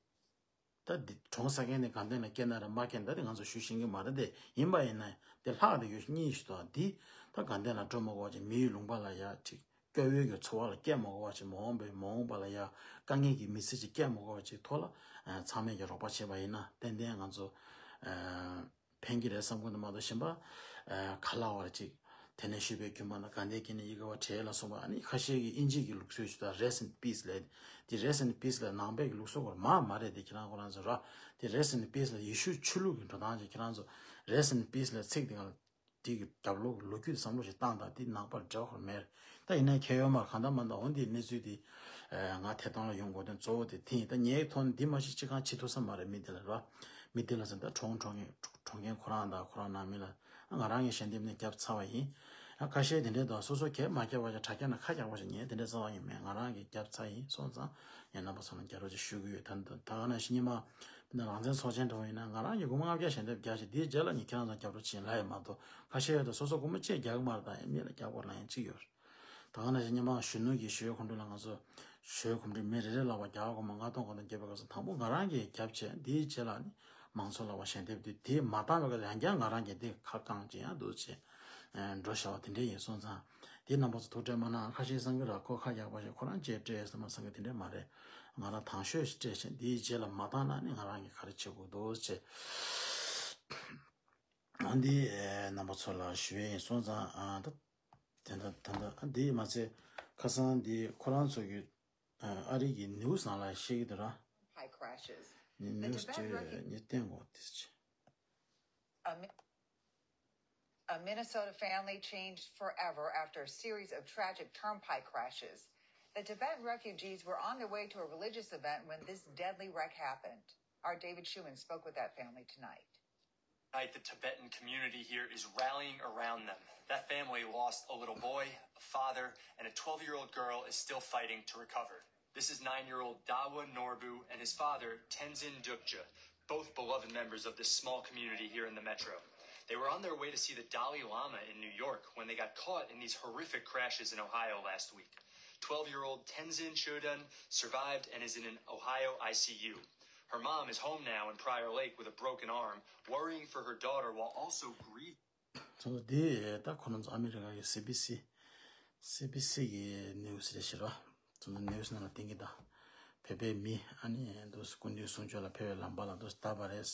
ད་འདི་གྲོངས་ཚར་མཁན་ནི་དགའ་ལྡན་ལ་སྐྱེས་ན་རེད་མ་སྐྱེས་ན་རེད། ད་དེ་ང་ཚོ་ཞུ་ཤེས་ཀྱི་མ་རེད་དེ། ཡིན་པ་ཡིན་ན་དེ་ལྷག་དེ་ཡོད་གཉིས་ཤིག་འདུག་འདི་ད་དགའ་ལྡན་ལ་འགྲོ་མ་དགོས་པ་ཅིག་མི་ཡི་ལུང་པ་ལ་ཡ་ཅིག་སྐྱོ་བོའི་གི་འཚོ་བ་ལ་སྐྱེལ་མ་དགོས་པ་ཅིག་མ་འོངས་པའི་མ་འོངས་པ་ལ་ཡ་དཀའ་ངལ་གྱི་མི་ཚེ་ཅིག་སྐྱེལ་མ་དགོས་པ་ཅིག་ཐོག་ལ་ཨ་ཚང་མས་ཀྱི་རོགས་པ་བྱས་པ་ཡིན་ན། ཏན་ཏན་ང་ཚོ་ ཕན་གྱི་རེད་བསམ་གྱི་འདུག་མ་གཏོགས་གཞན་པ་ཁ་ལག་བར་ཅིག་དེ་ནས་ཞུས་པའི་རྒྱུ་མ་ན་ག་འདས་ཀྱི་ནི་ཡི་གེ་བ་བྲལ་ལ་སོགས་པ་ཨ་ནི་ཁ་ཤས་ཀྱིས་དབྱིན་ཇི་གི་ལུགས་སྲོལ་ཞུ་དང་Rest in Peace་ལས། དེ་Rest in Peace་ལས་ནང་པའི་གི་ལུགས་སྲོལ་སྐོར་མ་མ་རེད། དེ་ཁྱེད་རང་ཁོ་རང་ཚོ་ར་དེ་Rest in Peace་ལས་ཡེ་ཤུ་ཆོས་ལུགས་ཀྱི་འགྲོ་སྟངས་ཅིག་ཁྱེད་རང་ཚོ་Rest in Peace་ལས་ཚིག་དེ་ག་དེ་གི་རྒྱབ་ལོགས་ལོ་རྒྱུས་བསམ་བློ་ཞིག་བཏང་དང་དེ་ནང་པར་འབྲེལ་བ་མེད། ད་ཡིན་ན་ཁྱད་ཡོད་མ་རེད། གང་ལྟར་མ་ལྟར་འོན་ཏེ་གནས་ཚུལ་དེ་ང་ཐད་གཏོང་ལ་ཡོང་དགོས་དོན་གཙོ་བོ་དེ་དེ་ཡིན། ད་ངའི་ཐོག་ནས་འདི་མ་གཞི་ཅི་གང་བྱེད་ཐུབ་ས་མ་རེད། མི་དེ་ལ་ར་མི་དེ་ལ་ཟེར་ད་གྲོངས་གྲོངས་མཁན་གྲོངས་མཁན་ཁོ་རང་དང་ཁོ་རང་ནང་མི་ལ་ང་རང་གི་ཞལ་འདེབས་ནས་བརྒྱབ་ཚར་བ་ཡིན། ཁ་ཤས་དེ་འདྲའི་དང་སོ་སོ་གས་མ་བརྒྱབ་པ་ཅིག་དྲ་རྒྱ་ནང་ཁ་རྒྱག་པ་ཅིག་ངས་དེ་འདྲའི་རྩ་བ་ཡིན་མེད། ང་རང་གིས་བརྒྱབ་ཚར་ཡིན་སོང་ཙང་ངས་རྣམ་པ་ཚོ་ལ་རྒྱབ་སྐྱོར་ཅིག་ཞུ་གི་ཡོད། ད་ད་ག་ནང་བཞིན་ཉི་མ་འདི་ན་རང་བཙན་ཚོགས་ཆེན་འདྲ་བོ་ཡིན་ན་ང་རང་གིས་སྒོར་མོ་ལྔ་བརྒྱ་ཞལ་འདེབས་རྒྱག་ཅིག་དེའི་རྗེས་ལ་ངས་ཁྱེད་རང་ཚོ་རྒྱབ་སྐྱོར་བྱེད་ལབ་ཡོད་མ་གཏོགས་ཁ་ཤས་ཡོད་དོ་སོ་སོ་སྒོར་མོ་གཅིག་རྒྱག་གི་མ་རེད། ད་ཡང་མི་ལ་རྒྱག་དགོས་ལབ་ཡང་གཅིག་ཡོད་རེད། ད་ག་ནང་བཞིན་ཉི་མ་གཞོན་ནུ་གི་ཞོལ་གོམ་བགྲོད་ལ་ང་ཚོ་ཞོལ་གོམ་བགྲོད་མི་རེ་རེ་ལ་བ་རྒྱ་གར་སྒོར་མོ་ལྔ་སྟོང་སྒོར་སྟོང་བརྒྱབ་པའི་སྐབས་སུ་དང་པོ་ང་རང་གིས་རྒྱབ་བྱས་འདིའི་རྗེས་ལ་ནི་མང་ཚོགས་ལ་བ་ཞལ་འདེབས་དུས་དེ་མ་བཏང་བའི་སྐབས་ཡང་བསྐྱར་ང་རང་གིས་དེ་ཁ་བསྐངས་ཀྱི་ཡང་འདུག་ཅེས་འགྲོ་བཞག་པ་དེ་འདྲས་ཡིན་སོང་ཙང་དེ་རྣམ་པ་ཚོ་ཐུགས་ཁྲལ་མ་གནང་། ཁ་ཤས་བསམ་གྱི་ར་ཁོ་ཁ་རྒྱག་པ་ཞིག་ཁོ་རང་བཅས་སྤྲད་བསམ་པ་བསམ་གྱི་དེ་འདྲས་མ་རེད། ང་རང་དང་ཤོས་ཤིག་སྤྲད་བྱས་འདིའི་རྗེས་ལ་མ་བཏང་ན་ནི་ང་རང་གིས་ག་རེ་བྱེད་དགོས་འདུག་ཅེས་ཨ་འདི་རྣམ་པ་ཚོ་ལ་ཞུ་ཡས་ཡིན་སོང་ཙང་ཨ་ད། དེ་འདྲ་དེ་འདྲ་ཨ་འདི་མ་ཚད་ཁ་སང་འདི་ཁོ་རང་ཚོ་གི་ཨ་ཨ་རི་གི་ནིའུ་སི་ནང་ལ་བཤད་ཀྱི་འདུག་ར། High crashes. ནི- The ནིའུ་སི་Tibet ཅེས record- ནི་བསྟན་གོ་དེ་ཅི། A Mi- a Minnesota family changed forever after a series of tragic turnpike crashes. The Tibetan refugees were on their way to a religious event when this deadly wreck happened. Our David Schumann spoke with that family tonight. Tonight, the Tibetan community here is rallying around them. That family lost a little boy, a father, and a twelve-year-old girl is still fighting to recover. This is nine-year-old Dawa Norbu and his father, Tenzin Dukja, both beloved members of this small community here in the metro. They were on their way to see the Dalai Lama in New York when they got caught in these horrific crashes in Ohio last week. Twelve-year-old Tenzin Choedun survived and is in an Ohio I C U. Her mom is home now in Prior Lake with a broken arm, worrying for her daughter while also grieving. ཚོ་དེ་ད་ཁོ་རང་ཚོ་ཨ་མི་རི་ཀ་གི་སི་བི་སི་སི་བི་སི་གི་ནིའུ་སི་རེད་ཤི་ར། ཚོ་ནིའུ་སི་ནང་ལ་བསྟན་གྱི་ད་བོད་པའི་མི་ཨ་ནི་འདུག་སྐུ་མདུན་གསུང་ཆོས་ལ་ཕེབས་པའི་ལམ་པ་ལ་འདུག་ལྟ་བ་རེད།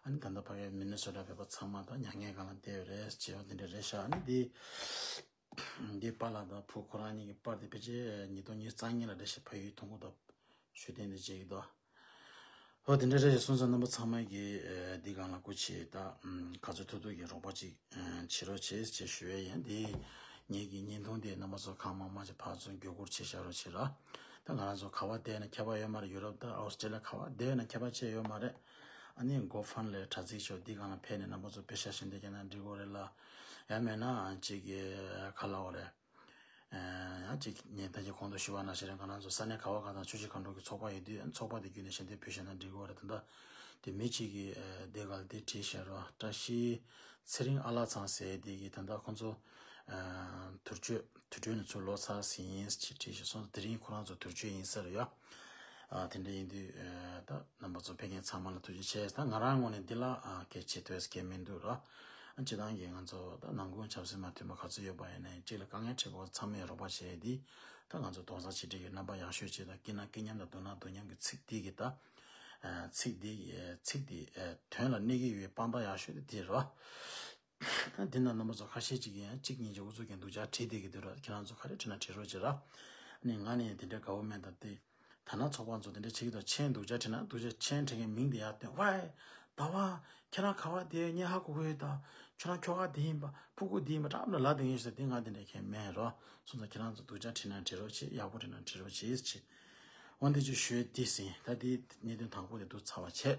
ཨ་ནི་ད་ལྟ་ཕ་གིའི་མི་ནི་སོ་ཊ་བོད་པ་ཚང་མ་ད་མྱ་ངན་གང་ལ་བསྡད་ཡོད་རེད་ཅེས་པ་དེ་འདྲ་རེད་ཤག་ཨ་ནི་དེ། འདི་པཱ་ལགས་དང་བུ་ཁོ་རང་གཉིས་ཀྱི་པར་དེ་ཕལ་ཆེར་ཉིས་སྟོང་ཉི་ཤུ་རྩ་གཉིས་ལ་འགྲེལ་བཤད་ཕ་ཡུལ་ཐོན་ཁུངས་དང་ཞུ་རྟེན་དེ་བྱེད་ཀྱི་འདུག་ཨོ་དེ་འདྲ་རེད་ཞེས་གསུངས་ཚར། རྣམ་པ་ཚང་མ་གིས་འདི་སྒང་ལ་སྐུ་མཁྱེན་ད་ག་ཚོད་ཐུབ་ཐུབ་ཀྱི་རོགས་པ་ཅིག་བྱེད་རོགས་བྱེད་ཅེས་ཞུ་ཡས་ཡིན། འདི་ངེད་ཀྱི་བརྙན་ཐུང་དེ་རྣམ་པ་ཚོ་གང་མང་མང་ཅིག་ཕར་ཚུར་བརྒྱུད་སྐུར་བྱེད་བཞག་རོགས་བྱེད་ར། ད་ང་རང་ཚོ་ག་བ་བསྡད་ན་ཁྱད་པར་ཡོད་མ་རེད། ཡུ་རོབ་དང་ཨོ་སི་ཀྲེ་ལི་ཡ་ག་བ་བསྡད་ན་ཁྱད་པར་ཅི་ཡོད་མ་རེད། ཨ་ནི་མགོ་ཕན་ལས་དྲ་ཚིགས་ཤོག་འདི་སྒང་ལ་ཕེབས་ནས་རྣམ་པ་ཚོ་པེ་ཤ་ཞིག་འདི་བརྒྱབ་ན་འགྲིག་གོ་རེད་ལ། ཡང་མེད་ན་ཅིག་གི་ག་ལབ་དགོས་རེད། ཡང་ཅིག་ངས་ད་ཅིག་གོང་དུ་ཞུས་པ་ནང་བཞིན་རེད། ང་རང་ཚོ་ས་གནས་ག་བ་ག་དང་ཆུ་བཞི་སྒང་དྲུག་གི་ཚོགས་པ་ཡོད་དུས་ཚོགས་པ་དེ་བརྒྱུད་ནས་ཞལ་འདེབས་ཕུལ་ཤེས་ན་འགྲིག་གོ་རེད། ད་ལྟ་དེ་མི་གཅིག་གིས་འདི་སྒང་ལ་འདི་བྲིས་བཞག་རོགས། བཀྲ་ཤིས་ཚེ་རིང་ཨ་ལགས་ཚང་ཟེར་དེ་གིས་ད་ལྟ་ཁོང་ཚོ་དུར་གཅོད་དུར་ཁྲོད་ནས་ཚུར་ལོག་ཚར་ཟིན་ཡིན་ཅེས་བྲིས་བཞག་སོང་། དེ་རིང་ཁོ་རང་ཚོ་དུར་གཅོད་ཡིན་ས་རེད་ཡ། ཨ་དེ་འདྲ་ཡིན་དུས་ཨ་ད་རྣམ་པ་ཚོ་ཕེབས་མཁན་ཚང་མ་ལ་ཐུགས་རྗེ་ཆེ། ད་ང་རང་ངོས་ནས་འདི་ལ་ཨ་སྐད་ཆ་ཐོས་སྐད་མི་འདུག་ར། ཨ་སྤྱི་བཏང་གི་ང་ཚོ་ད་ནང་ཁུལ་ཆབ་སྲིད་མ་མཐུན་པ་ག་ཚོད་ཡོད་པ་ཡིན་ནའི་གཅིག་ལ་དཀའ་ངལ་འཕྲད་པ་ཚང་མས་རོགས་པ་བྱས་ཏེ་ད་ང་ཚོ་རྡོག་རྩ་གཅིག་སྒྲིལ་གྱི་རྣམ་པ་ཡག་ཤོས་བྱས་དང་སྐྱིད་ན་སྐྱིད་མཉམ་དང་སྡུག་ན་སྡུག་མཉམ་གྱི་ཚིག་འདི་གི་ད་ཨ་ཚིག་འདི་ཚིག་འདི་ཨ་དོན་ལ་གནས་ཀྱི་ཡོད་པའི་དཔང་རྟགས་ཡག་ཤོས་དེ་འདི་རེད་བ། དེ་ན་རྣམ་པ་ཚོ་ཁ་ཤས་ཅིག་གིས་ཡང་གཅིག་གཉིས་ཀྱིས་ཨུ་ཚུགས་ཀྱིས་སྡུག་ཅག་བྲིས་བསྡད་ཀྱི་འདུག་ར། ཁྱེད་རང་ཚོ་ག་རེ་བྲིས་ན་བྲིས་རོགས་བྱེད་ར། ནི་ང་ནི་དེ་འདྲའི་དགའ་བོ་མེད། ད་དེ་ད་ནང་ཚོགས་པ་ཚོ་དེ་འདྲ་བྱེད་ཀྱི་འདུག་མཆན་སྡུག་ཅག་བྲིས་ན་སྡུག་ཅག་མཆན་བྲིས་མཁན་མིང་དེ་ཡར་བཏོན། ཝའི་ཟླ་བ་ཁྱེད་རང་ག་བ་དེ་ངས་ཧ་གོ་གི་ཡོད། ད་ཁྱོད་རང་ཁྱོ་ག་དེ་ཡིན་པ་ཕྲུ་གུ་དེ་ཡིན་པ་འདྲ་མི་ལ་དེ་ངས་ཤེས། དེ་ང་དེ་འདྲ་མཁན་མེད་ར། སོང་ཙང་ཁྱེད་རང་ཚོ་སྡུག་ཅག་བྲིས་ན་བྲིས་རོགས་བྱེད། ཡག་པོ་བྲིས་ན་བྲིས་རོགས་བྱེད་ཅེས། འོན་ཏེ་ཅིག་ཞུས་དེ་ཟིན། ད་དེ་གནད་དོན་དང་པོ་དེ་འདུག་ཚར་བ་བྱས།